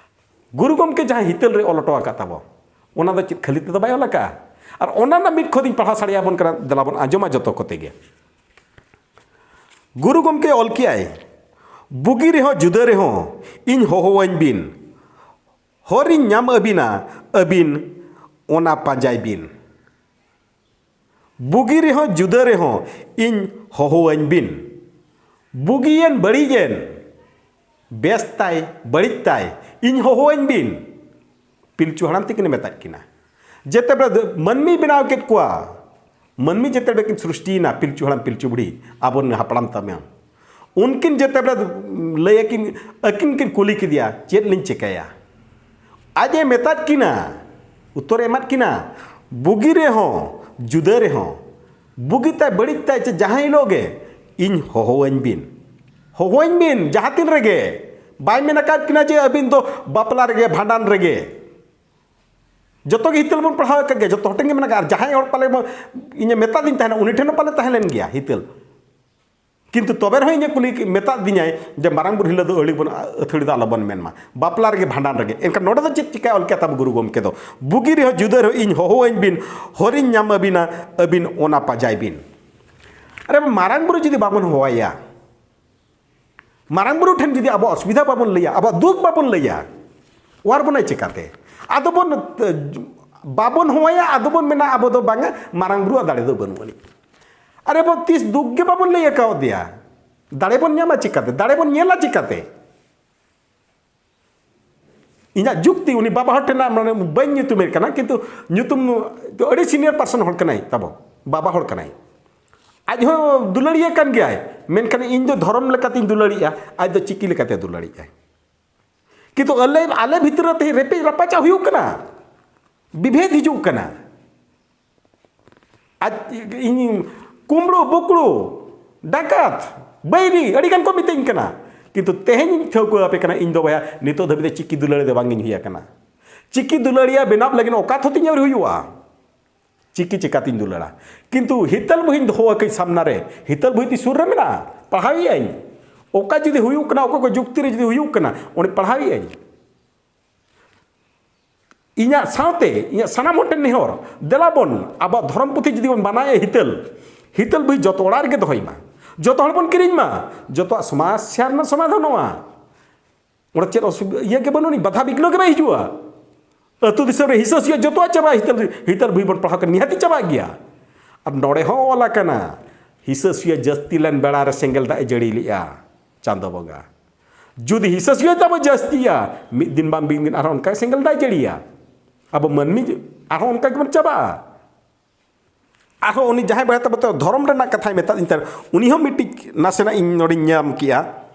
ᱜᱩᱨᱩ ᱜᱚᱢᱠᱮ ᱡᱟᱦᱟᱸ ᱦᱤᱛᱟᱹᱞ ᱨᱮ ᱚᱞ ᱦᱚᱴᱚ ᱟᱠᱟᱫ ᱛᱟᱵᱚ, ᱚᱱᱟ ᱫᱚ ᱪᱮᱫ ᱠᱷᱟᱹᱞᱤ ᱛᱮᱫᱚ ᱵᱟᱭ ᱚᱞ ᱟᱠᱟᱫᱼᱟ᱾ ᱟᱨ ᱚᱱᱟ ᱨᱮᱱᱟᱜ ᱢᱤᱫ ᱠᱷᱚᱛᱤᱧ ᱯᱟᱲᱦᱟᱣ ᱥᱟᱰᱮ ᱟᱵᱚᱱ ᱠᱟᱱᱟ, ᱫᱮᱞᱟ ᱵᱚᱱ ᱟᱸᱡᱚᱢᱟ ᱡᱚᱛᱚ ᱠᱚᱛᱮ ᱜᱮ᱾ ᱜᱩᱨᱩ ᱜᱚᱢᱠᱮ ᱚᱞ ᱠᱮᱜᱼᱟᱭ, "ᱵᱩᱜᱤ ᱨᱮᱦᱚᱸ ᱡᱩᱫᱟᱹ ᱨᱮᱦᱚᱸ ᱤᱧ ᱦᱚᱦᱚᱣᱟᱹᱧ ᱵᱤᱱ, ᱦᱚᱨᱤᱧ ᱧᱟᱢ ᱟᱹᱵᱤᱱᱟ ᱟᱹᱵᱤᱱ ᱚᱱᱟ ᱯᱟᱸᱡᱟᱭ ᱵᱤᱱ᱾ ᱵᱩᱜᱤ ᱨᱮᱦᱚᱸ ᱡᱩᱫᱟᱹ ᱨᱮᱦᱚᱸ ᱤᱧ ᱦᱚᱦᱚᱣᱟᱹᱧ ᱵᱤᱱ, ᱵᱩᱜᱤᱭᱮᱱ ᱵᱟᱹᱲᱤᱡ ᱮᱱ, ᱵᱮᱥ ᱛᱟᱭ ᱵᱟᱹᱲᱤᱡ ᱛᱟᱭ, ᱤᱧ ᱦᱚᱦᱚᱣᱟᱹᱧ ᱵᱤᱱ᱾" ᱯᱤᱞᱪᱩ ᱦᱟᱲᱟᱢ ᱛᱤᱠᱤᱱᱮ ᱢᱮᱛᱟᱫ ᱠᱤᱱᱟ᱾ ᱡᱮᱛᱮ ᱵᱮᱲᱟ ᱫᱚ ᱢᱟᱹᱱᱢᱤᱭ ᱵᱮᱱᱟᱣ ᱠᱮᱫ ᱠᱚᱣᱟ, ᱢᱟᱹᱱᱢᱤ ᱡᱮᱛᱮ ᱵᱮᱲᱟ ᱠᱤᱱ ᱥᱨᱤᱥᱴᱤᱭᱮᱱᱟ, ᱯᱤᱞᱪᱩ ᱦᱟᱲᱟᱢ ᱯᱤᱞᱪᱩ ᱵᱩᱲᱦᱤ, ᱟᱵᱚᱨᱮᱱ ᱦᱟᱯᱲᱟᱢ ᱛᱟᱵᱚᱱ, ᱩᱱᱠᱤᱱ ᱡᱮᱛᱮ ᱵᱮᱲᱟ ᱞᱟᱹᱭ ᱟᱹᱠᱤᱱ, ᱟᱹᱠᱤᱱ ᱠᱤᱱ ᱠᱩᱞᱤ ᱠᱮᱫᱮᱭᱟ, "ᱪᱮᱫ ᱞᱤᱧ ᱪᱤᱠᱟᱹᱭᱟ?" ᱟᱡ ᱮ ᱢᱮᱛᱟᱫ ᱠᱤᱱᱟ, ᱩᱛᱛᱚᱨ ᱮ ᱮᱢᱟᱫ ᱠᱤᱱᱟ, "ᱵᱩᱜᱤ ᱨᱮᱦᱚᱸ ᱡᱩᱫᱟᱹ ᱨᱮᱦᱚᱸ, ᱵᱩᱜᱤ ᱛᱟᱭ ᱵᱟᱹᱲᱤᱡ ᱛᱟᱭ ᱪᱮ ᱡᱟᱦᱟᱸ ᱦᱤᱞᱳᱜ ᱜᱮ, ᱤᱧ ᱦᱚᱦᱚᱣᱟᱹᱧ ᱵᱤᱱ, ᱦᱚᱦᱚᱣᱟᱹᱧ ᱵᱤᱱ ᱡᱟᱦᱟᱸ ᱛᱤᱱ ᱨᱮᱜᱮ᱾" ᱵᱟᱭ ᱢᱮᱱ ᱟᱠᱟᱫ ᱠᱤᱱᱟ ᱡᱮ ᱟᱹᱵᱤᱱ ᱫᱚ ᱵᱟᱯᱞᱟ ᱨᱮᱜᱮ, ᱵᱷᱟᱸᱰᱟᱱ ᱨᱮᱜᱮ᱾ ᱡᱚᱛᱚ ᱜᱮ ᱦᱤᱛᱟᱹᱞ ᱵᱚᱱ ᱯᱟᱲᱦᱟᱣ ᱟᱠᱟᱫ ᱜᱮᱭᱟ, ᱡᱚᱛᱚ ᱦᱚᱲ ᱴᱷᱮᱱ ᱜᱮ ᱢᱮᱱᱟᱜᱼᱟ᱾ ᱟᱨ ᱡᱟᱦᱟᱸᱭ ᱦᱚᱲ ᱯᱟᱞᱮ ᱵᱚ-, ᱤᱧᱮ ᱢᱮᱛᱟᱫᱤᱧ ᱛᱟᱦᱮᱱᱟ, ᱩᱱᱤ ᱴᱷᱮᱱ ᱦᱚᱸ ᱯᱟᱞᱮ ᱛᱟᱦᱮᱸ ᱞᱮᱱ ᱜᱮᱭᱟ ᱦᱤᱛᱟᱹᱞ᱾ ᱠᱤᱱᱛᱩ ᱛᱚᱵᱮ ᱨᱮᱦᱚᱸ ᱤᱧᱮ ᱠᱩᱞᱤ ᱠᱮ-, ᱢᱮᱛᱟᱫᱤᱧᱟᱭ ᱡᱮ, "ᱢᱟᱨᱟᱝ ᱵᱩᱨᱩ ᱦᱤᱞᱳᱜ ᱫᱚ ᱟᱹᱲᱤ ᱵᱚᱱ, ᱟᱹᱛᱷᱟᱹᱲᱤ ᱫᱚ ᱟᱞᱚᱵᱚᱱ ᱢᱮᱱ ᱢᱟ, ᱵᱟᱯᱞᱟ ᱨᱮᱜᱮ, ᱵᱷᱟᱸᱰᱟᱱ ᱨᱮᱜᱮ᱾" ᱮᱱᱠᱷᱟᱱ ᱱᱚᱰᱮ ᱫᱚ ᱪᱮᱫ ᱪᱤᱠᱟᱹ ᱚᱞ ᱠᱮᱫ ᱛᱟᱵᱚ ᱜᱩᱨᱩ ᱜᱚᱢᱠᱮ ᱫᱚ? "ᱵᱩᱜᱤ ᱨᱮᱦᱚᱸ ᱡᱩᱫᱟᱹ ᱨᱮᱦᱚᱸ ᱤᱧ ᱦᱚᱦᱚᱣᱟᱹᱧ ᱵᱤᱱ, ᱦᱚᱨᱤᱧ ᱧᱟᱢ ᱟᱹᱵᱤᱱᱟ, ᱟᱹᱵᱤᱱ ᱚᱱᱟ ᱯᱟᱸᱡᱟᱭ ᱵᱤᱱ᱾" ᱟᱨᱮ, ᱢᱟᱨᱟᱝ ᱵᱩᱨᱩ ᱡᱩᱫᱤ ᱵᱟᱵᱚᱱ ᱦᱚᱦᱚᱣᱟᱭᱟ, ᱢᱟᱨᱟᱝ ᱵᱩᱨᱩ ᱴᱷᱮᱱ ᱡᱩᱫᱤ ᱟᱵᱚᱣᱟᱜ ᱚᱥᱩᱵᱤᱫᱷᱟ ᱵᱟᱵᱚᱱ ᱞᱟᱹᱭᱟ, ᱟᱵᱚᱣᱟᱜ ᱫᱩᱠ ᱵᱟᱵᱚᱱ ᱞᱟᱹᱭᱟ, ᱚᱣᱟᱨ ᱵᱚᱱᱟᱭ ᱪᱤᱠᱟᱹᱛᱮ? ᱟᱫᱚ ᱵᱚᱱ, ᱵᱟᱵᱚᱱ ᱦᱚᱦᱚᱣᱟᱭᱟ, ᱟᱫᱚ ᱵᱚᱱ ᱢᱮᱱᱟ, "ᱟᱵᱚ ᱫᱚ ᱵᱟᱝᱟ, ᱢᱟᱨᱟᱝ ᱵᱩᱨᱩᱣᱟᱜ ᱫᱟᱲᱮ ᱫᱚ ᱵᱟᱹᱱᱩᱜ ᱟᱹᱱᱤᱡ᱾" ᱟᱨᱮ ᱵᱚ, ᱛᱤᱥ ᱫᱩᱠ ᱜᱮ ᱵᱟᱵᱚᱱ ᱞᱟᱹᱭ ᱟᱠᱟᱣᱟᱫᱮᱭᱟ, ᱫᱟᱲᱮ ᱵᱚᱱ ᱧᱟᱢᱟ ᱪᱤᱠᱟᱹᱛᱮ? ᱫᱟᱲᱮ ᱵᱚᱱ ᱧᱮᱞᱟ ᱪᱤᱠᱟᱹᱛᱮ? ᱤᱧᱟᱹᱜ ᱡᱩᱠᱛᱤ, ᱩᱱᱤ ᱵᱟᱵᱟ ᱦᱚᱲ ᱴᱷᱮᱱᱟᱜ, ᱢᱟᱱᱮ, ᱵᱟᱹᱧ ᱧᱩᱛᱩᱢᱮ ᱠᱟᱱᱟ, ᱠᱤᱱᱛᱩ ᱧᱩᱛᱩᱢ ᱫᱚ ᱟᱹᱰᱤ senior person ᱦᱚᱲ ᱠᱟᱱᱟᱭ ᱛᱟᱵᱚ, ᱵᱟᱵᱟ ᱦᱚᱲ ᱠᱟᱱᱟᱭ᱾ ᱟᱡ ᱦᱚᱸ ᱫᱩᱞᱟᱹᱲᱤᱭᱟᱹ ᱠᱟᱱ ᱜᱮᱭᱟᱭ, ᱢᱮᱱᱠᱷᱟᱱ ᱤᱧ ᱫᱚ ᱫᱷᱚᱨᱚᱢ ᱞᱮᱠᱟᱛᱤᱧ ᱫᱩᱞᱟᱹᱲᱤᱜᱼᱟ, ᱟᱡ ᱫᱚ ᱪᱤᱠᱤ ᱞᱮᱠᱟᱛᱮ ᱫᱩᱞᱟᱹᱲᱤᱜᱼᱟᱭ᱾ ᱠᱤᱱᱛᱩ ᱟᱞᱮ, ᱟᱞᱮ ᱵᱷᱤᱛᱨᱤ ᱨᱮ ᱛᱮᱦᱮᱧ ᱨᱮᱯᱮᱡ ᱨᱟᱯᱟᱪᱟᱜ ᱦᱩᱭᱩᱜ ᱠᱟᱱᱟ, ᱵᱤᱵᱷᱮᱫ ᱦᱤᱡᱩᱜ ᱠᱟᱱᱟ᱾ ᱟᱡ, ᱤᱧ ᱠᱩᱢᱵᱽᱲᱩ, ᱵᱩᱠᱲᱩ, ᱰᱟᱠᱟᱛ, ᱵᱟᱹᱭᱨᱤ, ᱟᱹᱰᱤ ᱜᱟᱱ ᱠᱚ ᱢᱤᱛᱟᱹᱧ ᱠᱟᱱᱟ᱾ ᱠᱤᱱᱛᱩ ᱛᱮᱦᱮᱧ ᱤᱧ ᱴᱷᱟᱹᱣᱠᱟᱹ ᱟᱯᱮ ᱠᱟᱱᱟ, ᱤᱧ ᱫᱚ ᱵᱚᱭᱦᱟ ᱱᱤᱛᱚᱜ ᱫᱷᱟᱹᱵᱤᱡ ᱛᱮ ᱪᱤᱠᱤ ᱫᱩᱞᱟᱹᱲᱤᱭᱟᱹ ᱫᱚ ᱵᱟᱝ ᱤᱧ ᱦᱩᱭ ᱟᱠᱟᱱᱟ᱾ ᱪᱤᱠᱤ ᱫᱩᱞᱟᱹᱲᱤᱭᱟᱹ ᱵᱮᱱᱟᱣ ᱞᱟᱹᱜᱤᱫ ᱚᱠᱟ ᱛᱷᱚᱛᱤᱧ ᱟᱹᱣᱨᱤ ᱦᱩᱭᱩᱜᱼᱟ᱾ ᱪᱤᱠᱤ ᱪᱤᱠᱟᱹᱛᱤᱧ ᱫᱩᱞᱟᱹᱲᱟ? ᱠᱤᱱᱛᱩ ᱦᱤᱛᱟᱹᱞ ᱵᱚᱦᱤᱧ ᱫᱚᱦᱚ ᱟᱠᱟᱫ ᱥᱟᱢᱱᱟ ᱨᱮ, ᱦᱤᱛᱟᱹᱞ ᱵᱚᱦᱤ ᱛᱤᱧ ᱥᱩᱨ ᱨᱮ ᱢᱮᱱᱟᱜᱼᱟ, ᱯᱟᱲᱦᱟᱣᱮᱫ ᱟᱹᱧ᱾ ᱚᱠᱟ ᱡᱩᱫᱤ ᱦᱩᱭᱩᱜ ᱠᱟᱱᱟ, ᱚᱠᱟ ᱠᱚ ᱡᱩᱠᱛᱤ ᱨᱮ ᱡᱩᱫᱤ ᱦᱩᱭᱩᱜ ᱠᱟᱱᱟ, ᱚᱸᱰᱮ ᱯᱟᱲᱦᱟᱣᱮᱫ ᱟᱹᱧ᱾ ᱤᱧᱟᱹᱜ ᱥᱟᱶᱛᱮ ᱤᱧᱟᱹᱜ ᱥᱟᱱᱟᱢ ᱦᱚᱲ ᱴᱷᱮᱱ ᱱᱮᱦᱚᱨ, ᱫᱮᱞᱟ ᱵᱚᱱ ᱟᱵᱚᱣᱟᱜ ᱫᱷᱚᱨᱚᱢ ᱯᱩᱛᱷᱤ ᱡᱩᱫᱤ ᱵᱚᱱ ᱵᱟᱱᱟᱭᱟ ᱦᱤᱛᱟᱹᱞ, ᱦᱤᱛᱟᱹᱞ ᱵᱳᱭ ᱡᱚᱛᱚ ᱚᱲᱟᱜ ᱨᱮᱜᱮ ᱫᱚᱦᱚᱭ ᱢᱟ, ᱡᱚᱛᱚ ᱦᱚᱲ ᱵᱚᱱ ᱠᱤᱨᱤᱧ ᱢᱟ, ᱡᱚᱛᱚᱣᱟᱜ ᱥᱚᱢᱟᱥᱭᱟ ᱨᱮᱱᱟᱜ ᱥᱚᱢᱟᱫᱷᱟᱱᱚᱜᱼᱟ᱾ ᱚᱸᱰᱮ ᱪᱮᱫ ᱚᱥᱩᱵᱤᱫᱷᱟ ᱤᱭᱟᱹ ᱜᱮ ᱵᱟᱹᱱᱩᱜ ᱟᱹᱱᱤᱡ, ᱵᱟᱫᱷᱟ ᱵᱤᱜᱷᱱᱚ ᱜᱮ ᱵᱟᱭ ᱦᱤᱡᱩᱜᱼᱟ᱾ ᱟᱹᱛᱩ ᱫᱤᱥᱚᱢ ᱨᱮ ᱦᱤᱥᱟᱹ ᱥᱩᱭᱟᱹ ᱡᱚᱛᱚᱣᱟᱜ ᱪᱟᱵᱟᱜᱼᱟ, ᱦᱤᱛᱟᱹᱞ ᱦᱤᱛᱟᱹᱞ ᱵᱳᱭ ᱵᱚᱱ ᱯᱟᱲᱦᱟᱣ ᱠᱟᱱ ᱱᱤᱦᱟᱹᱛᱤ ᱪᱟᱵᱟᱜ ᱜᱮᱭᱟ᱾ ᱟᱨ ᱱᱚᱰᱮ ᱦᱚᱸ ᱚᱞ ᱟᱠᱟᱱᱟ, ᱦᱤᱥᱟᱹ ᱥᱩᱭᱟᱹ ᱡᱟᱹᱥᱛᱤ ᱞᱮᱱ ᱵᱮᱲᱟ ᱨᱮ ᱥᱮᱸᱜᱮᱞ ᱫᱟᱜ ᱮ ᱡᱟᱹᱲᱤ ᱞᱮᱜᱼᱟ ᱪᱟᱸᱫᱚ ᱵᱚᱸᱜᱟ᱾ ᱡᱩᱫᱤ ᱦᱤᱥᱟᱹ ᱥᱩᱭᱟᱹ ᱛᱟᱵᱚ ᱡᱟᱹᱥᱛᱤᱭᱟ, ᱢᱤᱫ ᱫᱤᱱ ᱵᱟᱝ ᱢᱤᱫ ᱫᱤᱱ ᱟᱨᱦᱚᱸ ᱚᱱᱠᱟᱭ ᱥᱮᱸᱜᱮᱞ ᱫᱟᱜ ᱮ ᱡᱟᱹᱲᱤᱭᱟ᱾ ᱟᱵᱚ ᱢᱟᱹᱱᱢᱤ ᱟᱨᱦᱚᱸ ᱚᱱᱠᱟ ᱜᱮᱵᱚᱱ ᱪᱟᱵᱟᱜᱼᱟ᱾ ᱟᱨᱦᱚᱸ ᱩᱱᱤ ᱡᱟᱦᱟᱸᱭ ᱵᱚᱭᱦᱟ ᱛᱟᱵᱚ ᱫᱚ ᱫᱷᱚᱨᱚᱢ ᱨᱮᱱᱟᱜ ᱠᱟᱛᱷᱟᱭ ᱢᱮᱛᱟᱫ ᱤᱧ ᱛᱟᱦᱮᱸᱫ, ᱩᱱᱤ ᱦᱚᱸ ᱢᱤᱫᱴᱤᱡ ᱱᱟᱥᱮᱱᱟᱜ ᱤᱧ ᱱᱚᱰᱮᱧ ᱧᱟᱢ ᱠᱮᱜᱼᱟ᱾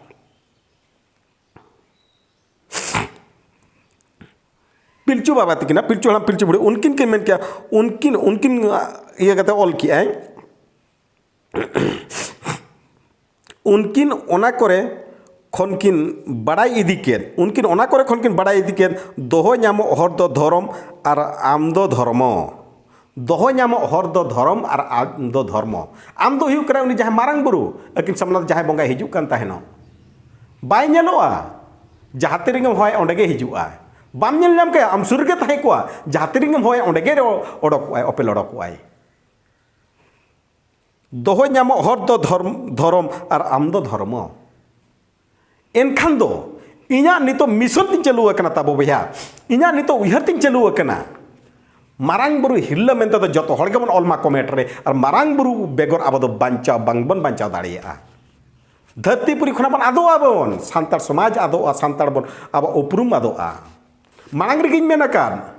ᱯᱤᱞᱪᱩ ᱵᱟᱵᱟ ᱛᱟᱹᱠᱤᱱᱟ, ᱯᱤᱞᱪᱩ ᱦᱟᱲᱟᱢ, ᱯᱤᱞᱪᱩ ᱵᱩᱲᱦᱤ, ᱩᱱᱠᱤᱱ ᱠᱤᱱ ᱢᱮᱱ ᱠᱮᱜᱼᱟ, ᱩᱱᱠᱤᱱ, ᱩᱱᱠᱤᱱ ᱤᱭᱟᱹ ᱠᱟᱛᱮ ᱚᱞ ᱠᱮᱜᱼᱟᱭ, ᱩᱱᱠᱤᱱ ᱚᱱᱟ ᱠᱚᱨᱮ ᱠᱷᱚᱱ ᱠᱤᱱ ᱵᱟᱲᱟᱭ ᱤᱫᱤ ᱠᱮᱫ, ᱩᱱᱠᱤᱱ ᱚᱱᱟ ᱠᱚᱨᱮ ᱠᱷᱚᱱ ᱠᱤᱱ ᱵᱟᱲᱟᱭ ᱤᱫᱤ ᱠᱮᱫ, ᱫᱚᱦᱚ ᱧᱟᱢᱚᱜ ᱦᱚᱨ ᱫᱚ ᱫᱷᱚᱨᱚᱢ ᱟᱨ ᱟᱢ ᱫᱚ ᱫᱷᱚᱨᱢᱚ᱾ ᱫᱚᱦᱚ ᱧᱟᱢᱚᱜ ᱦᱚᱨ ᱫᱚ ᱫᱷᱚᱨᱚᱢ ᱟᱨ ᱟᱢ ᱫᱚ ᱫᱷᱚᱨᱢᱚ᱾ ᱟᱢ ᱫᱚ ᱦᱩᱭᱩᱜ ᱠᱟᱱᱟ ᱩᱱᱤ ᱡᱟᱦᱟᱸᱭ ᱢᱟᱨᱟᱝ ᱵᱩᱨᱩ, ᱟᱹᱠᱤᱱ ᱥᱟᱢᱱᱟ ᱨᱮ ᱡᱟᱦᱟᱸᱭ ᱵᱚᱸᱜᱟᱭ ᱦᱤᱡᱩᱜ ᱠᱟᱱ ᱛᱟᱦᱮᱱᱚᱜ, ᱵᱟᱭ ᱧᱮᱞᱚᱜᱼᱟ᱾ ᱡᱟᱦᱟᱸ ᱛᱤ ᱨᱮᱜᱮᱢ ᱦᱚᱦᱚᱭᱟ ᱚᱸᱰᱮ ᱜᱮ ᱦᱤᱡᱩᱜᱼᱟᱭ᱾ ᱵᱟᱢ ᱧᱮᱞ ᱧᱟᱢ ᱠᱟᱭᱟ, ᱟᱢ ᱥᱩᱨ ᱨᱮᱜᱮ ᱛᱟᱦᱮᱸ ᱠᱚᱜᱼᱟ᱾ ᱡᱟᱦᱟᱸ ᱛᱤ ᱨᱮᱜᱮᱢ ᱦᱚᱦᱚᱭᱟ ᱚᱸᱰᱮ ᱜᱮ ᱚᱰᱚᱠᱚᱜᱼᱟᱭ, ᱚᱯᱮᱞ ᱚᱰᱚᱠᱚᱜᱼᱟᱭ᱾ ᱫᱚᱦᱚ ᱧᱟᱢᱚᱜ ᱦᱚᱨ ᱫᱚ ᱫᱷᱚᱨᱢ-, ᱫᱷᱚᱨᱚᱢ ᱟᱨ ᱟᱢ ᱫᱚ ᱫᱷᱚᱨᱢᱚ᱾ ᱮᱱᱠᱷᱟᱱ ᱫᱚ ᱤᱧᱟᱹᱜ ᱱᱤᱛᱚᱜ ᱢᱤᱥᱚᱱ ᱛᱤᱧ ᱪᱟᱹᱞᱩ ᱟᱠᱟᱱᱟ ᱛᱟᱵᱚ ᱵᱚᱭᱦᱟ, ᱤᱧᱟᱹᱜ ᱱᱤᱛᱚᱜ ᱩᱭᱦᱟᱹᱨ ᱛᱤᱧ ᱪᱟᱹᱞᱩ ᱟᱠᱟᱱᱟ, ᱢᱟᱨᱟᱝ ᱵᱩᱨᱩ ᱦᱤᱨᱞᱟᱹ ᱢᱮᱱᱛᱮ ᱫᱚ ᱡᱚᱛᱚ ᱦᱚᱲ ᱜᱮᱵᱚᱱ ᱚᱞ ᱢᱟ ᱠᱚᱢᱮᱱᱴ ᱨᱮ, ᱟᱨ ᱢᱟᱨᱟᱝ ᱵᱩᱨᱩ ᱵᱮᱜᱚᱨ ᱟᱵᱚ ᱫᱚ ᱵᱟᱧᱪᱟᱣ ᱵᱟᱝᱵᱚᱱ ᱵᱟᱧᱪᱟᱣ ᱫᱟᱲᱮᱭᱟᱜᱼᱟ᱾ ᱫᱷᱟᱹᱨᱛᱤ ᱯᱩᱨᱤ ᱠᱷᱚᱱᱟᱜ ᱵᱚᱱ ᱟᱫᱚᱜᱼᱟ ᱵᱚᱱ, ᱥᱟᱱᱛᱟᱲ ᱥᱚᱢᱟᱡᱽ ᱟᱫᱚᱜᱼᱟ, ᱥᱟᱱᱛᱟᱲ ᱵᱚᱱ, ᱟᱵᱚ ᱩᱯᱨᱩᱢ ᱟᱫᱚᱜᱼᱟ᱾ ᱢᱟᱲᱟᱝ ᱨᱮᱜᱮᱧ ᱢᱮᱱ ᱟᱠᱟᱫ,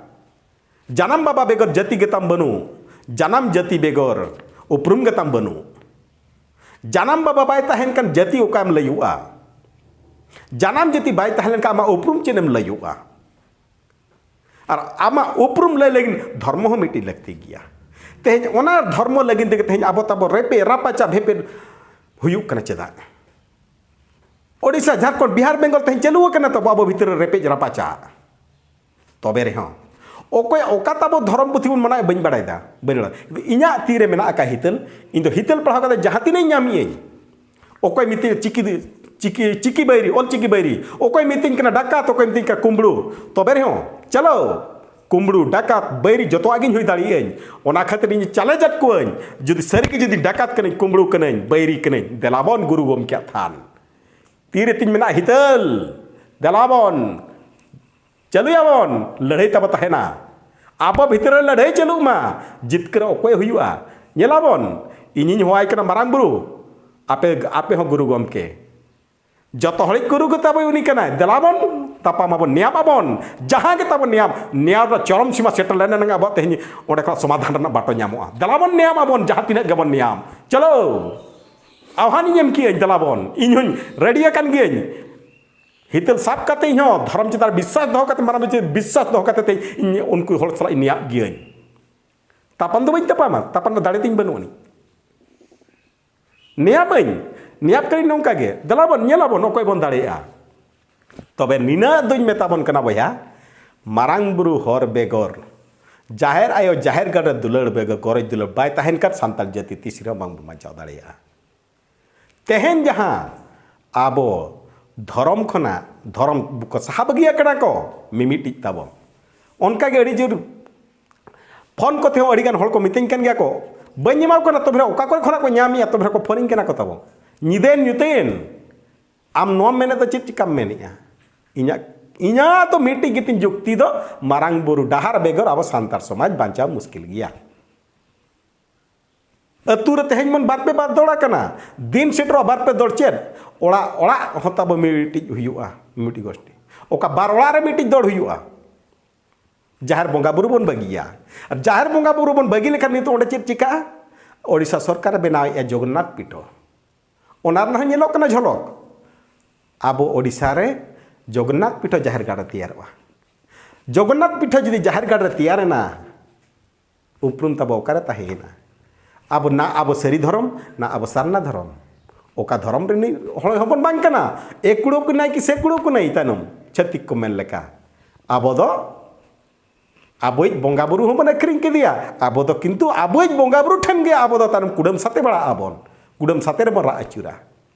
ᱡᱟᱱᱟᱢ ᱵᱟᱵᱟ ᱵᱮᱜᱚᱨ ᱡᱟᱹᱛᱤ ᱜᱮᱛᱟᱢ ᱵᱟᱹᱱᱩᱜ, ᱡᱟᱱᱟᱢ ᱡᱟᱹᱛᱤ ᱵᱮᱜᱚᱨ ᱩᱯᱨᱩᱢ ᱜᱮᱛᱟᱢ ᱵᱟᱹᱱᱩᱜ᱾ ᱡᱟᱱᱟᱢ ᱵᱟᱵᱟ ᱵᱟᱭ ᱛᱟᱦᱮᱱ ᱠᱷᱟᱱ ᱡᱟᱹᱛᱤ ᱚᱠᱟᱢ ᱞᱟᱹᱭᱩᱜᱼᱟ? ᱡᱟᱱᱟᱢ ᱡᱟᱹᱛᱤ ᱵᱟᱭ ᱛᱟᱦᱮᱸ ᱞᱮᱱᱠᱷᱟᱱ ᱟᱢᱟᱜ ᱩᱯᱨᱩᱢ ᱪᱮᱫ ᱮᱢ ᱞᱟᱹᱭᱩᱜᱼᱟ? ᱟᱨ ᱟᱢᱟᱜ ᱩᱯᱨᱩᱢ ᱞᱟᱹᱭ ᱞᱟᱹᱜᱤᱫ ᱫᱷᱚᱨᱢᱚ ᱦᱚᱸ ᱢᱤᱫᱴᱤᱡ ᱞᱟᱹᱠᱛᱤ ᱜᱮᱭᱟ᱾ ᱛᱮᱦᱮᱧ ᱚᱱᱟ ᱫᱷᱚᱨᱢᱚ ᱞᱟᱹᱜᱤᱫ ᱛᱮᱜᱮ ᱛᱮᱦᱮᱧ ᱟᱵᱚ ᱛᱟᱵᱚ ᱨᱮᱯᱮᱡ ᱨᱟᱯᱟᱪᱟᱜ ᱵᱷᱮᱯᱮᱫ ᱦᱩᱭᱩᱜ ᱠᱟᱱᱟ᱾ ᱪᱮᱫᱟᱜ? ᱳᱰᱤᱥᱟ, ᱡᱷᱟᱲᱠᱷᱚᱸᱰ, ᱵᱤᱦᱟᱨ, ᱵᱮᱝᱜᱚᱞ ᱛᱮᱦᱮᱧ ᱪᱟᱹᱞᱩ ᱟᱠᱟᱱᱟ ᱛᱟᱵᱚ ᱟᱵᱚ ᱵᱷᱤᱛᱨᱤ ᱨᱮ ᱨᱮᱯᱮᱡ ᱨᱟᱯᱟᱪᱟᱜ᱾ ᱛᱚᱵᱮ ᱨᱮᱦᱚᱸ ᱚᱠᱚᱭ ᱚᱠᱟ ᱛᱟᱵᱚ ᱫᱷᱚᱨᱚᱢ ᱯᱩᱛᱷᱤ ᱵᱚᱱ ᱢᱟᱱᱟᱣᱮᱫ ᱵᱟᱹᱧ ᱵᱟᱲᱟᱭᱮᱫᱟ, ᱵᱟᱹᱧ ᱵᱟᱲᱟᱭᱟ᱾ ᱤᱧᱟᱹᱜ ᱛᱤ ᱨᱮ ᱢᱮᱱᱟᱜ ᱟᱠᱟᱫ ᱦᱤᱛᱟᱹᱞ, ᱤᱧ ᱫᱚ ᱦᱤᱛᱟᱹᱞ ᱯᱟᱲᱦᱟᱣ ᱠᱟᱛᱮ ᱡᱟᱦᱟᱸ ᱛᱤᱱᱟᱹᱜ ᱤᱧ ᱧᱟᱢᱮᱜ ᱟᱹᱧ, ᱚᱠᱚᱭ ᱢᱤᱛᱟᱹᱧᱟ ᱪᱤᱠᱤ, ᱪᱤᱠᱤ, ᱪᱤᱠᱤ ᱵᱟᱹᱭᱨᱤ, ᱚᱞ ᱪᱤᱠᱤ ᱵᱟᱹᱭᱨᱤ, ᱚᱠᱚᱭ ᱢᱤᱛᱟᱹᱧ ᱠᱟᱱᱟ ᱰᱟᱠᱟᱛ, ᱚᱠᱚᱭ ᱢᱤᱛᱟᱹᱧ ᱠᱟᱱᱟ ᱠᱩᱢᱵᱽᱲᱩ, ᱛᱚᱵᱮ ᱨᱮᱦᱚᱸ ᱪᱚᱞᱚ ᱠᱩᱢᱵᱽᱲᱩ, ᱰᱟᱠᱟᱛ, ᱵᱟᱹᱭᱨᱤ ᱡᱚᱛᱚᱣᱟᱜ ᱜᱤᱧ ᱦᱩᱭ ᱫᱟᱲᱮᱭᱟᱜᱼᱟᱹᱧ᱾ ᱚᱱᱟ ᱠᱷᱟᱹᱛᱤᱨ ᱤᱧ ᱪᱮᱞᱮᱧᱡᱽ ᱮᱫ ᱠᱚᱣᱟᱹᱧ, ᱡᱩᱫᱤ ᱥᱟᱹᱨᱤᱜᱮ ᱡᱩᱫᱤ ᱰᱟᱠᱟᱛ ᱠᱟᱹᱱᱟᱹᱧ, ᱠᱩᱢᱵᱽᱲᱩ ᱠᱟᱹᱱᱟᱹᱧ, ᱵᱟᱹᱭᱨᱤ ᱠᱟᱹᱱᱟᱹᱧ, ᱫᱮᱞᱟᱵᱚᱱ ᱜᱩᱨᱩ ᱜᱚᱢᱠᱮᱭᱟᱜ ᱛᱷᱟᱱ᱾ ᱛᱤᱨᱮ ᱛᱤᱧ ᱢᱮᱱᱟᱜᱼᱟ ᱦᱤᱛᱟᱹᱞ, ᱫᱮᱞᱟᱵᱚᱱ ᱪᱟᱹᱞᱩᱭᱟᱵᱚᱱ, ᱞᱟᱹᱲᱦᱟᱹᱭ ᱛᱟᱵᱚ ᱛᱟᱦᱮᱱᱟ᱾ ᱟᱵᱚ ᱵᱷᱤᱛᱨᱤ ᱨᱮ ᱞᱟᱹᱲᱦᱟᱹᱭ ᱪᱟᱹᱞᱩᱜ ᱢᱟ, ᱡᱤᱛᱠᱟᱹᱨ ᱚᱠᱚᱭ ᱦᱩᱭᱩᱜᱼᱟ? ᱧᱮᱞᱟᱵᱚᱱ, ᱤᱧᱤᱧ ᱦᱚᱦᱚᱣᱟᱭ ᱠᱟᱱᱟ ᱢᱟᱨᱟᱝ ᱵᱩᱨᱩ, ᱟᱯᱮ, ᱟᱯᱮ ᱦᱚᱸ ᱜᱩᱨᱩ ᱜᱚᱢᱠᱮ, ᱡᱚᱛᱚ ᱦᱚᱲᱤᱡ ᱜᱩᱨᱩ ᱜᱮ ᱛᱟᱵᱚ ᱩᱱᱤ ᱠᱟᱱᱟᱭ᱾ ᱫᱮᱞᱟᱵᱚᱱ ᱛᱟᱯᱟᱢ ᱟᱵᱚᱱ, ᱱᱮᱭᱟᱢ ᱟᱵᱚᱱ, ᱡᱟᱦᱟᱸ ᱜᱮ ᱛᱟᱵᱚ ᱱᱮᱭᱟᱢ, ᱱᱮᱭᱟᱢ ᱨᱮ ᱪᱚᱨᱚᱢ ᱥᱤᱢᱟ ᱥᱮᱴᱮᱨ ᱞᱮᱱ ᱮᱱᱟᱝ ᱟᱵᱚᱣᱟᱜ ᱛᱮᱦᱮᱧ ᱚᱸᱰᱮ ᱠᱷᱚᱱ ᱥᱚᱢᱟᱫᱷᱟᱱ ᱨᱮᱱᱟᱜ ᱵᱟᱴᱚ ᱧᱟᱢᱚᱜᱼᱟ᱾ ᱫᱮᱞᱟᱵᱚᱱ ᱱᱮᱭᱟᱢ ᱟᱵᱚᱱ, ᱡᱟᱦᱟᱸ ᱛᱤᱱᱟᱹᱜ ᱜᱮᱵᱚᱱ ᱱᱮᱭᱟᱢ᱾ ᱪᱚᱞᱚ, ᱟᱦᱣᱟᱱᱤᱧ ᱮᱢ ᱠᱤᱭᱟᱹᱧ, ᱫᱮᱞᱟᱵᱚᱱ, ᱤᱧ ᱦᱚᱧ ᱨᱮᱰᱤ ᱟᱠᱟᱱ ᱜᱤᱭᱟᱹᱧ᱾ ᱦᱤᱛᱟᱹᱞ ᱥᱟᱵ ᱠᱟᱛᱮ ᱤᱧ ᱦᱚᱸ ᱫᱷᱚᱨᱚᱢ ᱪᱮᱛᱟᱱ ᱨᱮ ᱵᱤᱥᱥᱟᱥ ᱫᱚᱦᱚ ᱠᱟᱛᱮ, ᱢᱟᱨᱟᱝ ᱵᱩᱨᱩ ᱪᱮᱛᱟᱱ ᱨᱮ ᱵᱤᱥᱥᱟᱥ ᱫᱚᱦᱚ ᱠᱟᱛᱮ ᱛᱮ ᱤᱧ ᱩᱱᱠᱩ ᱦᱚᱲ ᱥᱟᱞᱟᱜ ᱤᱧ ᱱᱮᱭᱟᱜ ᱜᱤᱭᱟᱹᱧ᱾ ᱛᱟᱯᱟᱢ ᱫᱚ ᱵᱟᱹᱧ ᱛᱟᱯᱟᱢᱟ, ᱛᱟᱯᱟᱢ ᱨᱮᱱᱟᱜ ᱫᱟᱲᱮ ᱛᱤᱧ ᱵᱟᱹᱱᱩᱜ ᱟᱹᱱᱤᱡ᱾ ᱱᱮᱭᱟᱵᱟᱹᱧ, ᱱᱮᱭᱟᱵ ᱠᱟᱹᱱᱟᱹᱧ ᱱᱚᱝᱠᱟ ᱜᱮ, ᱫᱮᱞᱟ ᱵᱚᱱ ᱧᱮᱞᱟᱵᱚᱱ ᱚᱠᱚᱭ ᱵᱚᱱ ᱫᱟᱲᱮᱭᱟᱜᱼᱟ᱾ ᱛᱚᱵᱮ ᱱᱤᱱᱟᱹᱜ ᱫᱚᱧ ᱢᱮᱛᱟ ᱵᱚᱱ ᱠᱟᱱᱟ ᱵᱚᱭᱦᱟ, ᱢᱟᱨᱟᱝ ᱵᱩᱨᱩ ᱦᱚᱨ ᱵᱮᱜᱚᱨ, ᱡᱟᱦᱮᱨ ᱟᱭᱳ ᱡᱟᱦᱮᱨ ᱜᱟᱲ ᱨᱮ ᱫᱩᱞᱟᱹᱲ ᱵᱮᱜᱚᱨ ᱜᱚᱨᱚᱡ ᱫᱩᱞᱟᱹᱲ ᱵᱟᱭ ᱛᱟᱦᱮᱱ ᱠᱷᱟᱱ ᱥᱟᱱᱛᱟᱲ ᱡᱟᱹᱛᱤ ᱛᱤᱥ ᱨᱮᱦᱚᱸ ᱵᱟᱝ ᱵᱚᱱ ᱵᱟᱧᱪᱟᱣ ᱫᱟᱲᱮᱭᱟᱜᱼᱟ᱾ ᱛᱮᱦᱮᱧ ᱡᱟᱦᱟᱸ ᱟᱵᱚ ᱫᱷᱚᱨᱚᱢ ᱠᱷᱚᱱᱟᱜ, ᱫᱷᱚᱨᱚᱢ ᱠᱚ ᱥᱟᱦᱟ ᱵᱟᱹᱜᱤᱭᱟᱜ ᱠᱟᱱᱟ ᱠᱚ ᱢᱤᱢᱤᱫᱴᱤᱡ ᱛᱟᱵᱚ, ᱚᱱᱠᱟᱜᱮ ᱟᱹᱰᱤ ᱡᱳᱨ ᱯᱷᱳᱱ ᱠᱚᱛᱮ ᱦᱚᱸ ᱟᱹᱰᱤᱜᱟᱱ ᱦᱚᱲ ᱠᱚ ᱢᱤᱛᱟᱹᱧ ᱠᱟᱱ ᱜᱮᱭᱟ ᱠᱚ, "ᱵᱟᱹᱧ ᱮᱢᱟᱢ ᱠᱟᱱᱟ", ᱛᱚᱵᱮ ᱚᱠᱟ ᱠᱚᱨᱮ ᱠᱷᱚᱱᱟᱜ ᱠᱚ ᱧᱟᱢᱮᱜᱼᱟ? ᱛᱚᱵᱮ ᱠᱚ ᱯᱷᱳᱱᱤᱧ ᱠᱟᱱᱟ ᱠᱚ ᱛᱟᱵᱚ, ᱧᱤᱫᱟᱹᱭᱮᱱ ᱧᱩᱛᱟᱹᱭᱮᱱ, ᱟᱢ ᱱᱚᱣᱟᱢ ᱢᱮᱱᱮᱫ ᱫᱚ ᱪᱮᱫ ᱪᱤᱠᱟᱢ ᱢᱮᱱᱮᱜᱼᱟ? ᱤᱧᱟᱹᱜ, ᱤᱧᱟᱹᱜ ᱫᱚ ᱢᱤᱫᱴᱤᱡ ᱜᱮᱛᱤᱧ ᱡᱩᱠᱛᱤ ᱫᱚ, ᱢᱟᱨᱟᱝ ᱵᱩᱨᱩ ᱰᱟᱦᱟᱨ ᱵᱮᱜᱚᱨ ᱟᱵᱚ ᱥᱟᱱᱛᱟᱲ ᱥᱚᱢᱟᱡᱽ ᱵᱟᱧᱪᱟᱣ ᱢᱩᱥᱠᱤᱞ ᱜᱮᱭᱟ᱾ ᱟᱹᱛᱩ ᱨᱮ ᱛᱮᱦᱮᱧ ᱵᱚᱱ ᱵᱟᱨ ᱯᱮ ᱵᱟᱨ ᱫᱚᱲ ᱟᱠᱟᱱᱟ, ᱫᱤᱱ ᱥᱮᱴᱮᱨᱚᱜᱼᱟ ᱵᱟᱨ ᱯᱮ ᱫᱚᱲ᱾ ᱪᱮᱫ ᱚᱲᱟᱜ ᱚᱲᱟᱜ ᱦᱚᱸ ᱛᱟᱵᱚ ᱢᱤᱫᱴᱤᱡ ᱦᱩᱭᱩᱜᱼᱟ, ᱢᱤᱫᱴᱤᱡ ᱜᱳᱥᱴᱤ, ᱚᱠᱟ ᱵᱟᱨ ᱚᱲᱟᱜ ᱨᱮ ᱢᱤᱫᱴᱤᱡ ᱫᱚᱲ ᱦᱩᱭᱩᱜᱼᱟ᱾ ᱡᱟᱦᱮᱨ ᱵᱚᱸᱜᱟ ᱵᱩᱨᱩ ᱵᱚᱱ ᱵᱟᱹᱜᱤᱭᱟ᱾ ᱟᱨ ᱡᱟᱦᱮᱨ ᱵᱚᱸᱜᱟ ᱵᱩᱨᱩ ᱵᱚᱱ ᱵᱟᱹᱜᱤ ᱞᱮᱠᱷᱟᱱ ᱱᱤᱛᱚᱜ ᱚᱸᱰᱮ ᱪᱮᱫ ᱪᱤᱠᱟᱹᱜᱼᱟ? ᱳᱰᱤᱥᱟ ᱥᱚᱨᱠᱟᱨᱮ ᱵᱮᱱᱟᱣᱮᱫᱼᱟ ᱡᱚᱜᱚᱱᱱᱟᱛᱷ ᱯᱤᱴᱷᱚ, ᱚᱱᱟ ᱨᱮᱱᱟᱜ ᱦᱚᱸ ᱧᱮᱞᱚᱜ ᱠᱟᱱᱟ ᱡᱷᱚᱞᱚᱠ᱾ ᱟᱵᱚ ᱳᱰᱤᱥᱟ ᱨᱮ ᱡᱚᱜᱚᱱᱱᱟᱛᱷ ᱯᱤᱴᱷᱚ ᱡᱟᱦᱮᱨ ᱜᱟᱲ ᱨᱮ ᱛᱮᱭᱟᱨᱚᱜᱼᱟ᱾ ᱡᱚᱜᱚᱱᱱᱟᱛᱷ ᱯᱤᱴᱷᱟᱹ ᱡᱩᱫᱤ ᱡᱟᱦᱮᱨ ᱜᱟᱲ ᱨᱮ ᱛᱮᱭᱟᱨᱮᱱᱟ, ᱩᱯᱨᱩᱢ ᱛᱟᱵᱚ ᱚᱠᱟᱨᱮ ᱛᱟᱦᱮᱸᱭᱮᱱᱟ? ᱟᱵᱚ ᱱᱟ ᱟᱵᱚ ᱥᱟᱹᱨᱤ ᱫᱷᱚᱨᱚᱢ, ᱱᱟ ᱟᱵᱚ ᱥᱟᱨᱱᱟ ᱫᱷᱚᱨᱚᱢ᱾ ᱚᱠᱟ ᱫᱷᱚᱨᱚᱢ ᱨᱤᱱᱤᱡ ᱦᱚᱲ ᱦᱚᱸᱵᱚᱱ ᱵᱟᱝ ᱠᱟᱱᱟ᱾ ᱮ ᱠᱩᱲᱟᱹᱣ ᱠᱟᱱᱟᱭ ᱠᱤ ᱥᱮ ᱠᱩᱲᱟᱹᱣ ᱠᱟᱱᱟᱭ ᱛᱟᱭᱱᱚᱢ, ᱪᱷᱟᱹᱛᱤᱠ ᱠᱚ ᱢᱮᱱ ᱞᱮᱠᱟ᱾ ᱟᱵᱚ ᱫᱚ ᱟᱵᱚᱭᱤᱡ ᱵᱚᱸᱜᱟ ᱵᱩᱨᱩ ᱦᱚᱸᱵᱚᱱ ᱟᱹᱠᱷᱨᱤᱧ ᱠᱮᱫᱮᱭᱟ᱾ ᱟᱵᱚ ᱫᱚ ᱠᱤᱱᱛᱩ ᱟᱵᱚᱭᱤᱡ ᱵᱚᱸᱜᱟ ᱵᱩᱨᱩ ᱴᱷᱮᱱ ᱜᱮ ᱟᱵᱚ ᱫᱚ ᱛᱟᱭᱱᱚᱢ ᱠᱩᱰᱟᱹᱢ ᱥᱟᱛᱮ ᱵᱟᱲᱟᱜ ᱟᱵᱚᱱ, ᱠᱩᱰᱟᱹᱢ ᱥᱟᱛᱮ ᱨᱮᱵᱚᱱ ᱨᱟᱜ ᱟᱹᱪᱩᱨᱟ᱾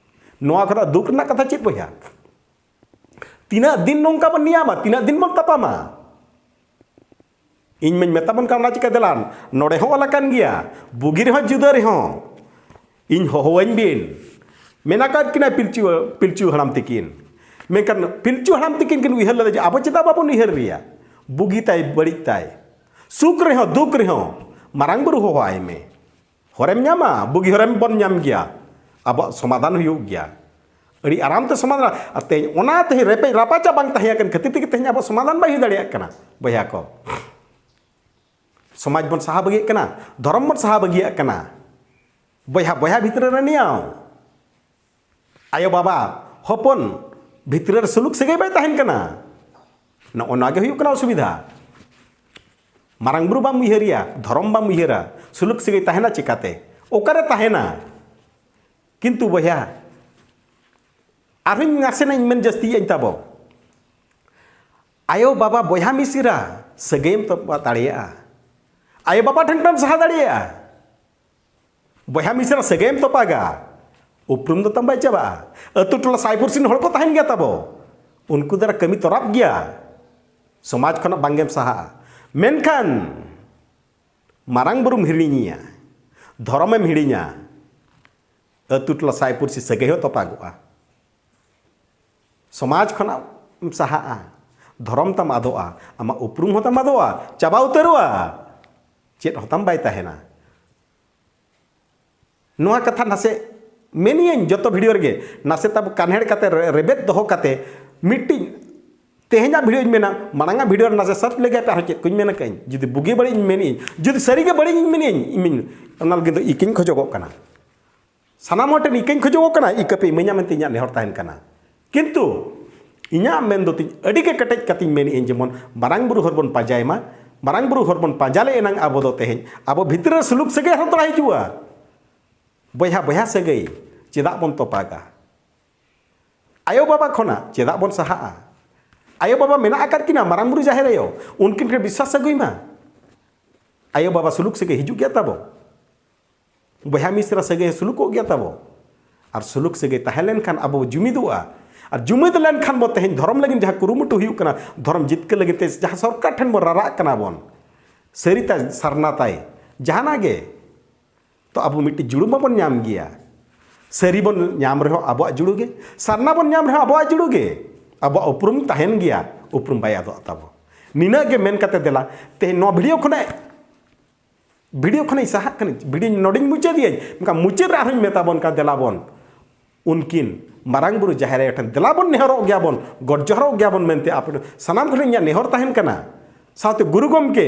ᱱᱚᱣᱟ ᱠᱷᱚᱱᱟᱜ ᱫᱩᱠ ᱨᱮᱱᱟᱜ ᱠᱟᱛᱷᱟ ᱪᱮᱫ ᱵᱚᱭᱦᱟ? ᱛᱤᱱᱟᱹᱜ ᱫᱤᱱ ᱱᱚᱝᱠᱟ ᱵᱚᱱ ᱱᱮᱭᱟᱢᱟ? ᱛᱤᱱᱟᱹᱜ ᱫᱤᱱ ᱵᱚᱱ ᱛᱟᱯᱟᱢᱟ? ᱤᱧ ᱢᱟᱧ ᱢᱮᱛᱟ ᱵᱚᱱ ᱠᱟᱱ ᱚᱱᱟ ᱪᱤᱠᱟᱹ ᱫᱮᱞᱟᱱ, ᱱᱚᱰᱮ ᱦᱚᱸ ᱚᱞ ᱟᱠᱟᱱ ᱜᱮᱭᱟ, ᱵᱩᱜᱤ ᱨᱮᱦᱚᱸ ᱡᱩᱫᱟᱹ ᱨᱮᱦᱚᱸ ᱤᱧ ᱦᱚᱦᱚᱣᱟᱹᱧ ᱵᱤᱱ᱾ ᱢᱮᱱ ᱟᱠᱟᱫ ᱠᱤᱱᱟ ᱯᱤᱞᱪᱩ, ᱯᱤᱞᱪᱩ ᱦᱟᱲᱟᱢ ᱛᱤᱠᱤᱱ᱾ ᱢᱮᱱᱠᱷᱟᱱ ᱯᱤᱞᱪᱩ ᱦᱟᱲᱟᱢ ᱛᱤᱠᱤᱱ ᱠᱤᱱ ᱩᱭᱦᱟᱹᱨ ᱞᱮᱫᱟ ᱡᱮ ᱟᱵᱚ ᱪᱮᱫᱟᱜ ᱵᱟᱵᱚᱱ ᱩᱭᱦᱟᱹᱨ ᱨᱮᱭᱟ? ᱵᱩᱜᱤ ᱛᱟᱭ ᱵᱟᱹᱲᱤᱡ ᱛᱟᱭ, ᱥᱩᱠ ᱨᱮᱦᱚᱸ ᱫᱩᱠ ᱨᱮᱦᱚᱸ ᱢᱟᱨᱟᱝ ᱵᱩᱨᱩ ᱦᱚᱦᱚᱣᱟᱭ ᱢᱮ᱾ ᱦᱚᱨᱮᱢ ᱧᱟᱢᱟ, ᱵᱩᱜᱤ ᱦᱚᱨᱮᱢ ᱵᱚᱱ ᱧᱟᱢ ᱜᱮᱭᱟ, ᱟᱵᱚᱣᱟᱜ ᱥᱚᱢᱟᱫᱷᱟᱱ ᱦᱩᱭᱩᱜ ᱜᱮᱭᱟ᱾ ᱟᱹᱰᱤ ᱟᱨᱟᱢ ᱛᱮ ᱥᱚᱢᱟᱫᱷᱟᱱ᱾ ᱟᱨ ᱛᱮᱦᱮᱧ ᱚᱱᱟ ᱛᱮᱦᱮᱧ ᱨᱮᱯᱮᱡ ᱨᱟᱯᱟᱪᱟᱜ ᱵᱟᱝ ᱛᱟᱦᱮᱸ ᱠᱟᱱ ᱠᱷᱟᱹᱛᱤᱨ ᱛᱮᱜᱮ ᱛᱮᱦᱮᱧ ᱟᱵᱚ ᱥᱚᱢᱟᱫᱷᱟᱱ ᱵᱟᱭ ᱦᱩᱭ ᱫᱟᱲᱮᱭᱟᱜ ᱠᱟᱱᱟ ᱵᱚᱭᱦᱟ ᱠᱚ᱾ ᱥᱚᱢᱟᱡᱽ ᱵᱚᱱ ᱥᱟᱦᱟ ᱵᱟᱹᱜᱤᱭᱟᱜ ᱠᱟᱱᱟ, ᱫᱷᱚᱨᱚᱢ ᱵᱚᱱ ᱥᱟᱦᱟ ᱵᱟᱹᱜᱤᱭᱟᱜ ᱠᱟᱱᱟ᱾ ᱵᱚᱭᱦᱟ ᱵᱚᱭᱦᱟ ᱵᱷᱤᱛᱨᱤ ᱨᱮ ᱱᱮᱭᱟᱣ, ᱟᱭᱳ ᱵᱟᱵᱟ ᱦᱚᱯᱚᱱ ᱵᱷᱤᱛᱨᱤ ᱨᱮ ᱥᱩᱞᱩᱠ ᱥᱟᱹᱜᱟᱹᱭ ᱵᱟᱭ ᱛᱟᱦᱮᱱ ᱠᱟᱱᱟ᱾ ᱱᱚᱜᱼᱚ ᱱᱚᱣᱟ ᱜᱮ ᱦᱩᱭᱩᱜ ᱠᱟᱱᱟ ᱚᱥᱩᱵᱤᱫᱷᱟ᱾ ᱢᱟᱨᱟᱝ ᱵᱩᱨᱩ ᱵᱟᱢ ᱩᱭᱦᱟᱹᱨᱮᱭᱟ, ᱫᱷᱚᱨᱚᱢ ᱵᱟᱢ ᱩᱭᱦᱟᱹᱨᱟ, ᱥᱩᱞᱩᱠ ᱥᱟᱹᱜᱟᱹᱭ ᱛᱟᱦᱮᱱᱟ ᱪᱤᱠᱟᱛᱮ? ᱚᱠᱟᱨᱮ ᱛᱟᱦᱮᱱᱟ? ᱠᱤᱱᱛᱩ ᱵᱚᱭᱦᱟ, ᱟᱨᱦᱚᱸᱧ ᱱᱟᱥᱮᱱᱟᱜ ᱤᱧ ᱢᱮᱱ ᱡᱟᱹᱥᱛᱤᱭᱟᱹᱧ ᱛᱟᱵᱚ, ᱟᱭᱳ ᱵᱟᱵᱟ ᱵᱚᱭᱦᱟ ᱢᱤᱥᱤᱨᱟ ᱥᱟᱹᱜᱟᱹᱭᱮᱢ ᱛᱚᱯᱟ ᱫᱟᱲᱮᱭᱟᱜᱼᱟ, ᱟᱭᱳ ᱵᱟᱵᱟ ᱴᱷᱮᱱ ᱠᱷᱚᱱᱮᱢ ᱥᱟᱦᱟ ᱫᱟᱲᱮᱭᱟᱜᱼᱟ᱾ ᱵᱚᱭᱦᱟ ᱢᱤᱥᱨᱟ ᱥᱟᱹᱜᱟᱹᱭᱮᱢ ᱛᱚᱯᱟᱜᱟ, ᱩᱯᱨᱩᱢ ᱫᱚ ᱛᱟᱢ ᱵᱟᱭ ᱪᱟᱵᱟᱜᱼᱟ᱾ ᱟᱹᱛᱩ ᱴᱚᱞᱟ ᱥᱟᱭ ᱯᱩᱨᱥᱤᱱ ᱦᱚᱲ ᱠᱚ ᱛᱟᱦᱮᱱ ᱜᱮᱭᱟ ᱛᱟᱵᱚ, ᱩᱱᱠᱩ ᱫᱟᱨᱟ ᱠᱟᱹᱢᱤ ᱛᱚᱨᱟᱵ ᱜᱮᱭᱟ᱾ ᱥᱚᱢᱟᱡᱽ ᱠᱷᱚᱱᱟᱜ ᱵᱟᱝᱜᱮᱢ ᱥᱟᱦᱟᱜᱼᱟ, ᱢᱮᱱᱠᱷᱟᱱ ᱢᱟᱨᱟᱝ ᱵᱩᱨᱩᱢ ᱦᱤᱲᱤᱧᱮᱭᱟ, ᱫᱷᱚᱨᱚᱢᱮᱢ ᱦᱤᱲᱤᱧᱟ, ᱟᱹᱛᱩ ᱴᱚᱞᱟ ᱥᱟᱭ ᱯᱩᱨᱥᱤ ᱥᱟᱹᱜᱟᱹᱭ ᱦᱚᱸ ᱛᱚᱯᱟᱜᱚᱜᱼᱟ᱾ ᱥᱚᱢᱟᱡᱽ ᱠᱷᱚᱱᱟᱜ ᱮᱢ ᱥᱟᱦᱟᱜᱼᱟ, ᱫᱷᱚᱨᱚᱢ ᱛᱟᱢ ᱟᱫᱚᱜᱼᱟ, ᱟᱢᱟᱜ ᱩᱯᱨᱩᱢ ᱦᱚᱸ ᱛᱟᱢ ᱟᱫᱚᱜᱼᱟ, ᱪᱟᱵᱟ ᱩᱛᱟᱹᱨᱚᱜᱼᱟ, ᱪᱮᱫ ᱦᱚᱸ ᱛᱟᱢ ᱵᱟᱭ ᱛᱟᱦᱮᱱᱟ᱾ ᱱᱚᱣᱟ ᱠᱟᱛᱷᱟ ᱱᱟᱥᱮ ᱢᱮᱱᱤᱭᱟᱹᱧ ᱡᱚᱛᱚ ᱵᱷᱤᱰᱤᱭᱳ ᱨᱮᱜᱮ, ᱱᱟᱥᱮ ᱛᱟᱵᱚ ᱠᱟᱱᱦᱮᱲ ᱠᱟᱛᱮ ᱨᱮ-, ᱨᱮᱵᱮᱫ ᱫᱚᱦᱚ ᱠᱟᱛᱮ ᱢᱤᱫᱴᱤᱡ ᱛᱮᱦᱮᱧᱟᱜ ᱵᱷᱤᱰᱤᱭᱳᱧ ᱢᱮᱱᱟ, ᱢᱟᱲᱟᱝᱟᱜ ᱵᱷᱤᱰᱤᱭᱳ ᱨᱮ ᱱᱟᱥᱮ ᱥᱟᱨᱪ ᱞᱮᱜᱮ ᱯᱮ, ᱟᱨᱦᱚᱸ ᱪᱮᱫ ᱠᱚᱧ ᱢᱮᱱ ᱟᱠᱟᱫᱟᱹᱧ᱾ ᱡᱩᱫᱤ ᱵᱩᱜᱤ ᱵᱟᱹᱲᱤᱡ ᱤᱧ ᱢᱮᱱᱮᱜᱼᱟᱹᱧ, ᱡᱩᱫᱤ ᱥᱟᱹᱨᱤᱜᱮ ᱵᱟᱹᱲᱤᱡ ᱤᱧ ᱢᱮᱱᱮᱜᱼᱟᱹᱧ, ᱤᱧ ᱚᱱᱟ ᱞᱟᱹᱜᱤᱫ ᱫᱚ ᱤᱠᱟᱹᱧ ᱠᱷᱚᱡᱚᱜᱚᱜ ᱠᱟᱱᱟ᱾ ᱥᱟᱱᱟᱢ ᱦᱚᱲ ᱴᱷᱮᱱ ᱤᱠᱟᱹᱧ ᱠᱷᱚᱡᱚᱜᱚᱜ ᱠᱟᱱᱟ, ᱤᱠᱟᱹ ᱯᱮ ᱤᱢᱟᱹᱧᱟ ᱢᱮᱱᱛᱮ ᱤᱧᱟᱹᱜ ᱱᱮᱦᱚᱨ ᱛᱟᱦᱮᱱ ᱠᱟᱱᱟ᱾ ᱠᱤᱱᱛᱩ ᱤᱧᱟᱹᱜ ᱢᱮᱱ ᱫᱚ ᱛᱤᱧ ᱟᱹᱰᱤ ᱜᱮ ᱠᱮᱴᱮᱡ ᱠᱟᱛᱮᱧ ᱢᱮᱱᱮᱜᱼᱟᱹᱧ, ᱡᱮᱢᱚᱱ ᱢᱟᱨᱟᱝ ᱵᱩᱨᱩ ᱦᱚᱨ ᱵᱚᱱ ᱯᱟᱸᱡᱟᱭ ᱢᱟ, ᱢᱟᱨᱟᱝ ᱵᱩᱨᱩ ᱦᱚᱨ ᱵᱚᱱ ᱯᱟᱸᱡᱟ ᱞᱮ ᱮᱱᱟᱝ ᱟᱵᱚ ᱫᱚ ᱛᱮᱦᱮᱧ ᱟᱵᱚ ᱵᱷᱤᱛᱨᱤ ᱨᱮ ᱥᱩᱞᱩᱠ ᱥᱟᱹᱜᱟᱹᱭ ᱦᱚᱸ ᱛᱚᱨᱟ ᱦᱤᱡᱩᱜᱼᱟ᱾ ᱵᱚᱭᱦᱟ ᱵᱚᱭᱦᱟ ᱥᱟᱹᱜᱟᱹᱭ ᱪᱮᱫᱟᱜ ᱵᱚᱱ ᱛᱚᱯᱟᱜᱟ? ᱟᱭᱳ ᱵᱟᱵᱟ ᱠᱷᱚᱱᱟᱜ ᱪᱮᱫᱟᱜ ᱵᱚᱱ ᱥᱟᱦᱟᱜᱼᱟ? ᱟᱭᱳ ᱵᱟᱵᱟ ᱢᱮᱱᱟᱜ ᱟᱠᱟᱫ ᱠᱤᱱᱟ, ᱢᱟᱨᱟᱝ ᱵᱩᱨᱩ ᱡᱟᱦᱮᱨ ᱟᱭᱳ, ᱩᱱᱠᱤᱱ ᱴᱷᱮᱱ ᱵᱤᱥᱣᱟᱥ ᱟᱹᱜᱩᱭ ᱢᱟ᱾ ᱟᱭᱳ ᱵᱟᱵᱟ ᱥᱩᱞᱩᱠ ᱥᱟᱹᱜᱟᱹᱭ ᱦᱤᱡᱩᱜ ᱜᱮᱭᱟ ᱛᱟᱵᱚ, ᱵᱚᱭᱦᱟ ᱢᱤᱥᱨᱟ ᱥᱟᱹᱜᱟᱹᱭ ᱥᱩᱞᱩᱠᱚᱜ ᱜᱮᱭᱟ ᱛᱟᱵᱚ᱾ ᱟᱨ ᱥᱩᱞᱩᱠ ᱥᱟᱹᱜᱟᱹᱭ ᱛᱟᱦᱮᱸ ᱞᱮᱱᱠᱷᱟᱱ ᱟᱵᱚ ᱡᱩᱢᱤᱫᱚᱜᱼᱟ᱾ ᱟᱨ ᱡᱩᱢᱤᱫ ᱞᱮᱱᱠᱷᱟᱱ ᱵᱚ ᱛᱮᱦᱮᱧ ᱫᱷᱚᱨᱚᱢ ᱞᱟᱹᱜᱤᱫ ᱡᱟᱦᱟᱸ ᱠᱩᱨᱩᱢᱩᱴᱩ ᱦᱩᱭᱩᱜ ᱠᱟᱱᱟ, ᱫᱷᱚᱨᱚᱢ ᱡᱤᱛᱠᱟᱹᱨ ᱞᱟᱹᱜᱤᱫ ᱛᱮ ᱡᱟᱦᱟᱸ ᱥᱚᱨᱠᱟᱨ ᱴᱷᱮᱱ ᱵᱚ ᱨᱟᱨᱟᱜ ᱠᱟᱱᱟ ᱵᱚᱱ, ᱥᱟᱹᱨᱤ ᱛᱟᱭ, ᱥᱟᱨᱱᱟ ᱛᱟᱭ, ᱡᱟᱦᱟᱱᱟᱜ ᱜᱮ, ᱛᱚ ᱟᱵᱚ ᱢᱤᱫᱴᱤᱡ ᱡᱩᱲᱩ ᱢᱟᱵᱚᱱ ᱧᱟᱢ ᱜᱮᱭᱟ᱾ ᱥᱟᱹᱨᱤ ᱵᱚᱱ ᱧᱟᱢ ᱨᱮᱦᱚᱸ ᱟᱵᱚᱣᱟᱜ ᱡᱩᱲᱩ ᱜᱮ, ᱥᱟᱨᱱᱟ ᱵᱚᱱ ᱧᱟᱢ ᱨᱮᱦᱚᱸ ᱟᱵᱚᱣᱟᱜ ᱡᱩᱲᱩ ᱜᱮ, ᱟᱵᱚᱣᱟᱜ ᱩᱯᱨᱩᱢ ᱛᱟᱦᱮᱱ ᱜᱮᱭᱟ, ᱩᱯᱨᱩᱢ ᱵᱟᱭ ᱟᱫᱚᱜ ᱛᱟᱵᱚ᱾ ᱱᱤᱱᱟᱹᱜ ᱜᱮ ᱢᱮᱱ ᱠᱟᱛᱮ ᱫᱮᱞᱟ ᱛᱮᱦᱮᱧ ᱱᱚᱣᱟ ᱵᱷᱤᱰᱤᱭᱳ ᱠᱷᱚᱱᱟᱜ ᱵᱷᱤᱰᱤᱭᱳ ᱠᱷᱚᱱᱤᱧ ᱥᱟᱦᱟᱜ ᱠᱟᱹᱱᱟᱹᱧ, ᱵᱷᱤᱰᱤᱭᱳ ᱱᱚᱰᱮᱧ ᱢᱩᱪᱟᱹᱫ ᱮᱭᱟᱹᱧ, ᱢᱮᱱᱠᱷᱟᱱ ᱢᱩᱪᱟᱹᱫ ᱨᱮ ᱟᱨᱦᱚᱸᱧ ᱢᱮᱛᱟ ᱵᱚᱱ ᱠᱟᱱᱟ, ᱫᱮᱞᱟ ᱵᱚᱱ ᱩᱱᱠᱤᱱ ᱢᱟᱨᱟᱝ ᱵᱩᱨᱩ ᱡᱟᱦᱮᱨ ᱟᱭᱳ ᱴᱷᱮᱱ ᱫᱮᱞᱟ ᱵᱚᱱ ᱱᱮᱦᱚᱨᱚᱜ ᱜᱮᱭᱟ ᱵᱚᱱ, ᱜᱚᱰ ᱡᱚᱦᱟᱨᱚᱜ ᱜᱮᱭᱟ ᱵᱚᱱ ᱢᱮᱱᱛᱮ ᱟᱯᱮ ᱥᱟᱱᱟᱢ ᱠᱚᱴᱷᱮᱱ ᱤᱧᱟᱹᱜ ᱱᱮᱦᱚᱨ ᱛᱟᱦᱮᱱ ᱠᱟᱱᱟ᱾ ᱥᱟᱶᱛᱮ ᱜᱩᱨᱩ ᱜᱚᱢᱠᱮ,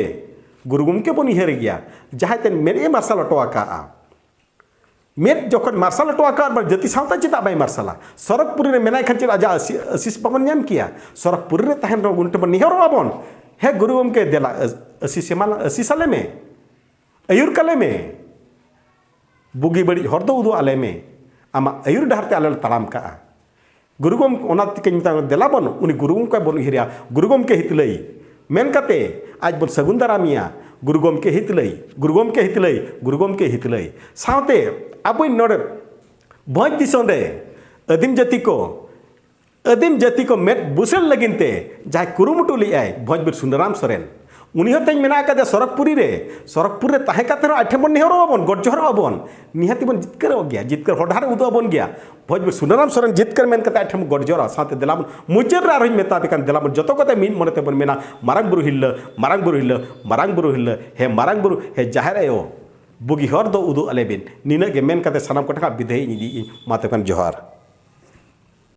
ᱜᱩᱨᱩ ᱜᱚᱢᱠᱮ ᱵᱚᱱ ᱩᱭᱦᱟᱹᱨ ᱜᱮᱭᱟ, ᱡᱟᱦᱟᱸᱭ ᱛᱮ ᱢᱮᱫ ᱮ ᱢᱟᱨᱥᱟᱞ ᱦᱚᱴᱚ ᱟᱠᱟᱫᱼᱟ᱾ ᱢᱮᱫ ᱡᱚᱠᱷᱚᱱ ᱢᱟᱨᱥᱟᱞ ᱦᱚᱴᱚ ᱟᱠᱟᱫ ᱵᱟᱝ ᱡᱟᱹᱛᱤ ᱥᱟᱶᱛᱟ ᱪᱮᱫᱟᱜ ᱵᱟᱭ ᱢᱟᱨᱥᱟᱞᱟ? ᱥᱚᱨᱚᱜᱽᱯᱩᱨᱤ ᱨᱮ ᱢᱮᱱᱟᱭ ᱠᱷᱟᱱ ᱪᱮᱫ ᱟᱡᱟᱜ ᱟᱥᱤ-, ᱟᱥᱤᱥ ᱵᱟᱵᱚᱱ ᱧᱟᱢ ᱠᱮᱭᱟ? ᱥᱚᱨᱚᱜᱽᱯᱩᱨᱤ ᱨᱮ ᱛᱟᱦᱮᱱ ᱨᱮᱦᱚᱸ ᱩᱱᱤ ᱴᱷᱮᱱ ᱵᱚᱱ ᱱᱮᱦᱚᱨᱚᱜᱼᱟ ᱵᱚᱱ, ᱦᱮ ᱜᱩᱨᱩ ᱜᱚᱢᱠᱮ, ᱫᱮᱞᱟ ᱟᱥ-, ᱟᱥᱤᱥ ᱮᱢᱟ-, ᱟᱥᱤᱥ ᱟᱞᱮ ᱢᱮ, ᱟᱹᱭᱩᱨ ᱠᱟᱞᱮ ᱢᱮ, ᱵᱩᱜᱤ ᱵᱟᱹᱲᱤᱡ ᱦᱚᱨ ᱫᱚ ᱩᱫᱩᱜ ᱟᱞᱮ ᱢᱮ, ᱟᱢᱟᱜ ᱟᱹᱭᱩᱨ ᱰᱟᱦᱟᱨ ᱛᱮ ᱟᱞᱮ ᱞᱮ ᱛᱟᱲᱟᱢ ᱠᱟᱜᱼᱟ᱾ ᱜᱩᱨᱩ ᱜᱚᱢᱠᱮ, ᱚᱱᱟ ᱛᱮᱠᱮᱧ ᱢᱮᱛᱟᱜ ᱠᱟᱱᱟ, ᱫᱮᱞᱟ ᱵᱚᱱ ᱩᱱᱤ ᱜᱩᱨᱩ ᱜᱚᱢᱠᱮ ᱵᱚᱱ ᱩᱭᱦᱟᱹᱨᱮᱭᱟ, ᱜᱩᱨᱩ ᱜᱚᱢᱠᱮ ᱦᱤᱛᱞᱟᱹᱭ ᱢᱮᱱ ᱠᱟᱛᱮ ᱟᱡ ᱵᱚᱱ ᱥᱟᱹᱜᱩᱱ ᱫᱟᱨᱟᱢᱮᱭᱟ, ᱜᱩᱨᱩ ᱜᱚᱢᱠᱮ ᱦᱤᱛᱞᱟᱹᱭ, ᱜᱩᱨᱩ ᱜᱚᱢᱠᱮ ᱦᱤᱛᱞᱟᱹᱭ, ᱜᱩᱨᱩ ᱜᱚᱢᱠᱮ ᱦᱤᱛᱞᱟᱹᱭ᱾ ᱥᱟᱶᱛᱮ ᱟᱵᱚ ᱱᱚᱰᱮ ᱵᱷᱚᱸᱡᱽ ᱫᱤᱥᱚᱢ ᱨᱮ ᱟᱹᱫᱤᱢ ᱡᱟᱹᱛᱤ ᱠᱚ, ᱟᱹᱫᱤᱢ ᱡᱟᱹᱛᱤ ᱠᱚ ᱢᱮᱫ ᱵᱩᱥᱟᱹᱲ ᱞᱟᱹᱜᱤᱫ ᱛᱮ ᱡᱟᱦᱟᱸᱭ ᱠᱩᱨᱩᱢᱩᱴᱩ ᱞᱮᱫᱼᱟᱭ ᱵᱷᱚᱸᱡᱽ ᱵᱤᱨ ᱥᱩᱱᱟᱹᱨᱟᱢ ᱥᱚᱨᱮᱱ, ᱩᱱᱤ ᱦᱚᱸ ᱛᱮᱧ ᱢᱮᱱᱟᱜ ᱟᱠᱟᱫᱮᱭᱟ ᱥᱚᱨᱚᱜᱽᱯᱩᱨᱤ ᱨᱮ᱾ ᱥᱚᱨᱚᱜᱽᱯᱩᱨᱤ ᱨᱮ ᱛᱟᱦᱮᱸ ᱠᱟᱛᱮ ᱨᱮᱦᱚᱸ ᱟᱡ ᱴᱷᱮᱱ ᱵᱚᱱ ᱱᱮᱦᱚᱨᱚᱜ ᱟᱵᱚᱱ, ᱜᱚᱰ ᱡᱚᱦᱟᱨᱚᱜ ᱟᱵᱚᱱ, ᱱᱤᱦᱟᱹᱛᱤ ᱵᱚᱱ ᱡᱤᱛᱠᱟᱹᱨᱚᱜ ᱜᱮᱭᱟ, ᱡᱤᱛᱠᱟᱹᱨ ᱦᱚᱨ ᱰᱟᱦᱟᱨ ᱮ ᱩᱫᱩᱜ ᱟᱵᱚᱱ ᱜᱮᱭᱟ᱾ ᱵᱷᱚᱸᱡᱽ ᱵᱤᱨ ᱥᱩᱱᱟᱹᱨᱟᱢ ᱥᱚᱨᱮᱱ ᱡᱤᱛᱠᱟᱹᱨ ᱢᱮᱱ ᱠᱟᱛᱮ ᱟᱡ ᱴᱷᱮᱱ ᱵᱚᱱ ᱜᱚᱰ ᱡᱚᱦᱟᱨᱟ᱾ ᱥᱟᱶᱛᱮ ᱫᱮᱞᱟ ᱵᱚᱱ ᱢᱩᱪᱟᱹᱫ ᱨᱮ ᱟᱨᱦᱚᱸᱧ ᱢᱮᱛᱟ ᱯᱮ ᱠᱟᱱ, ᱫᱮᱞᱟ ᱵᱚᱱ ᱡᱚᱛᱚ ᱠᱚᱛᱮ ᱢᱤᱫ ᱢᱚᱱᱮ ᱛᱮᱵᱚᱱ ᱢᱮᱱᱟ, ᱢᱟᱨᱟᱝ ᱵᱩᱨᱩ ᱦᱤᱨᱞᱟᱹ, ᱢᱟᱨᱟᱝ ᱵᱩᱨᱩ ᱦᱤᱨᱞᱟᱹ, ᱢᱟᱨᱟᱝ ᱵᱩᱨᱩ ᱦᱤᱨᱞᱟᱹ, ᱦᱮ ᱢᱟᱨᱟᱝ ᱵᱩᱨᱩ, ᱦᱮ ᱡᱟᱦᱮᱨ ᱟᱭᱳ, ᱵᱩᱜᱤ ᱦᱚᱨ ᱫᱚ ᱩᱫᱩᱜ ᱟᱞᱮ ᱵᱤᱱ᱾ ᱱᱤᱱᱟᱹᱜ ᱜᱮ ᱢᱮᱱ ᱠᱟᱛᱮ ᱥᱟᱱᱟᱢ ᱠᱚᱴᱷᱮᱱ ᱠᱷᱚᱱ ᱵᱤᱫᱟᱹᱭ ᱤᱧ ᱤᱫᱤᱭᱮᱫ ᱟᱹᱧ᱾ ᱢᱟ ᱛᱚᱵᱮ ᱠᱷᱟᱱ ᱡᱚᱦᱟᱨ᱾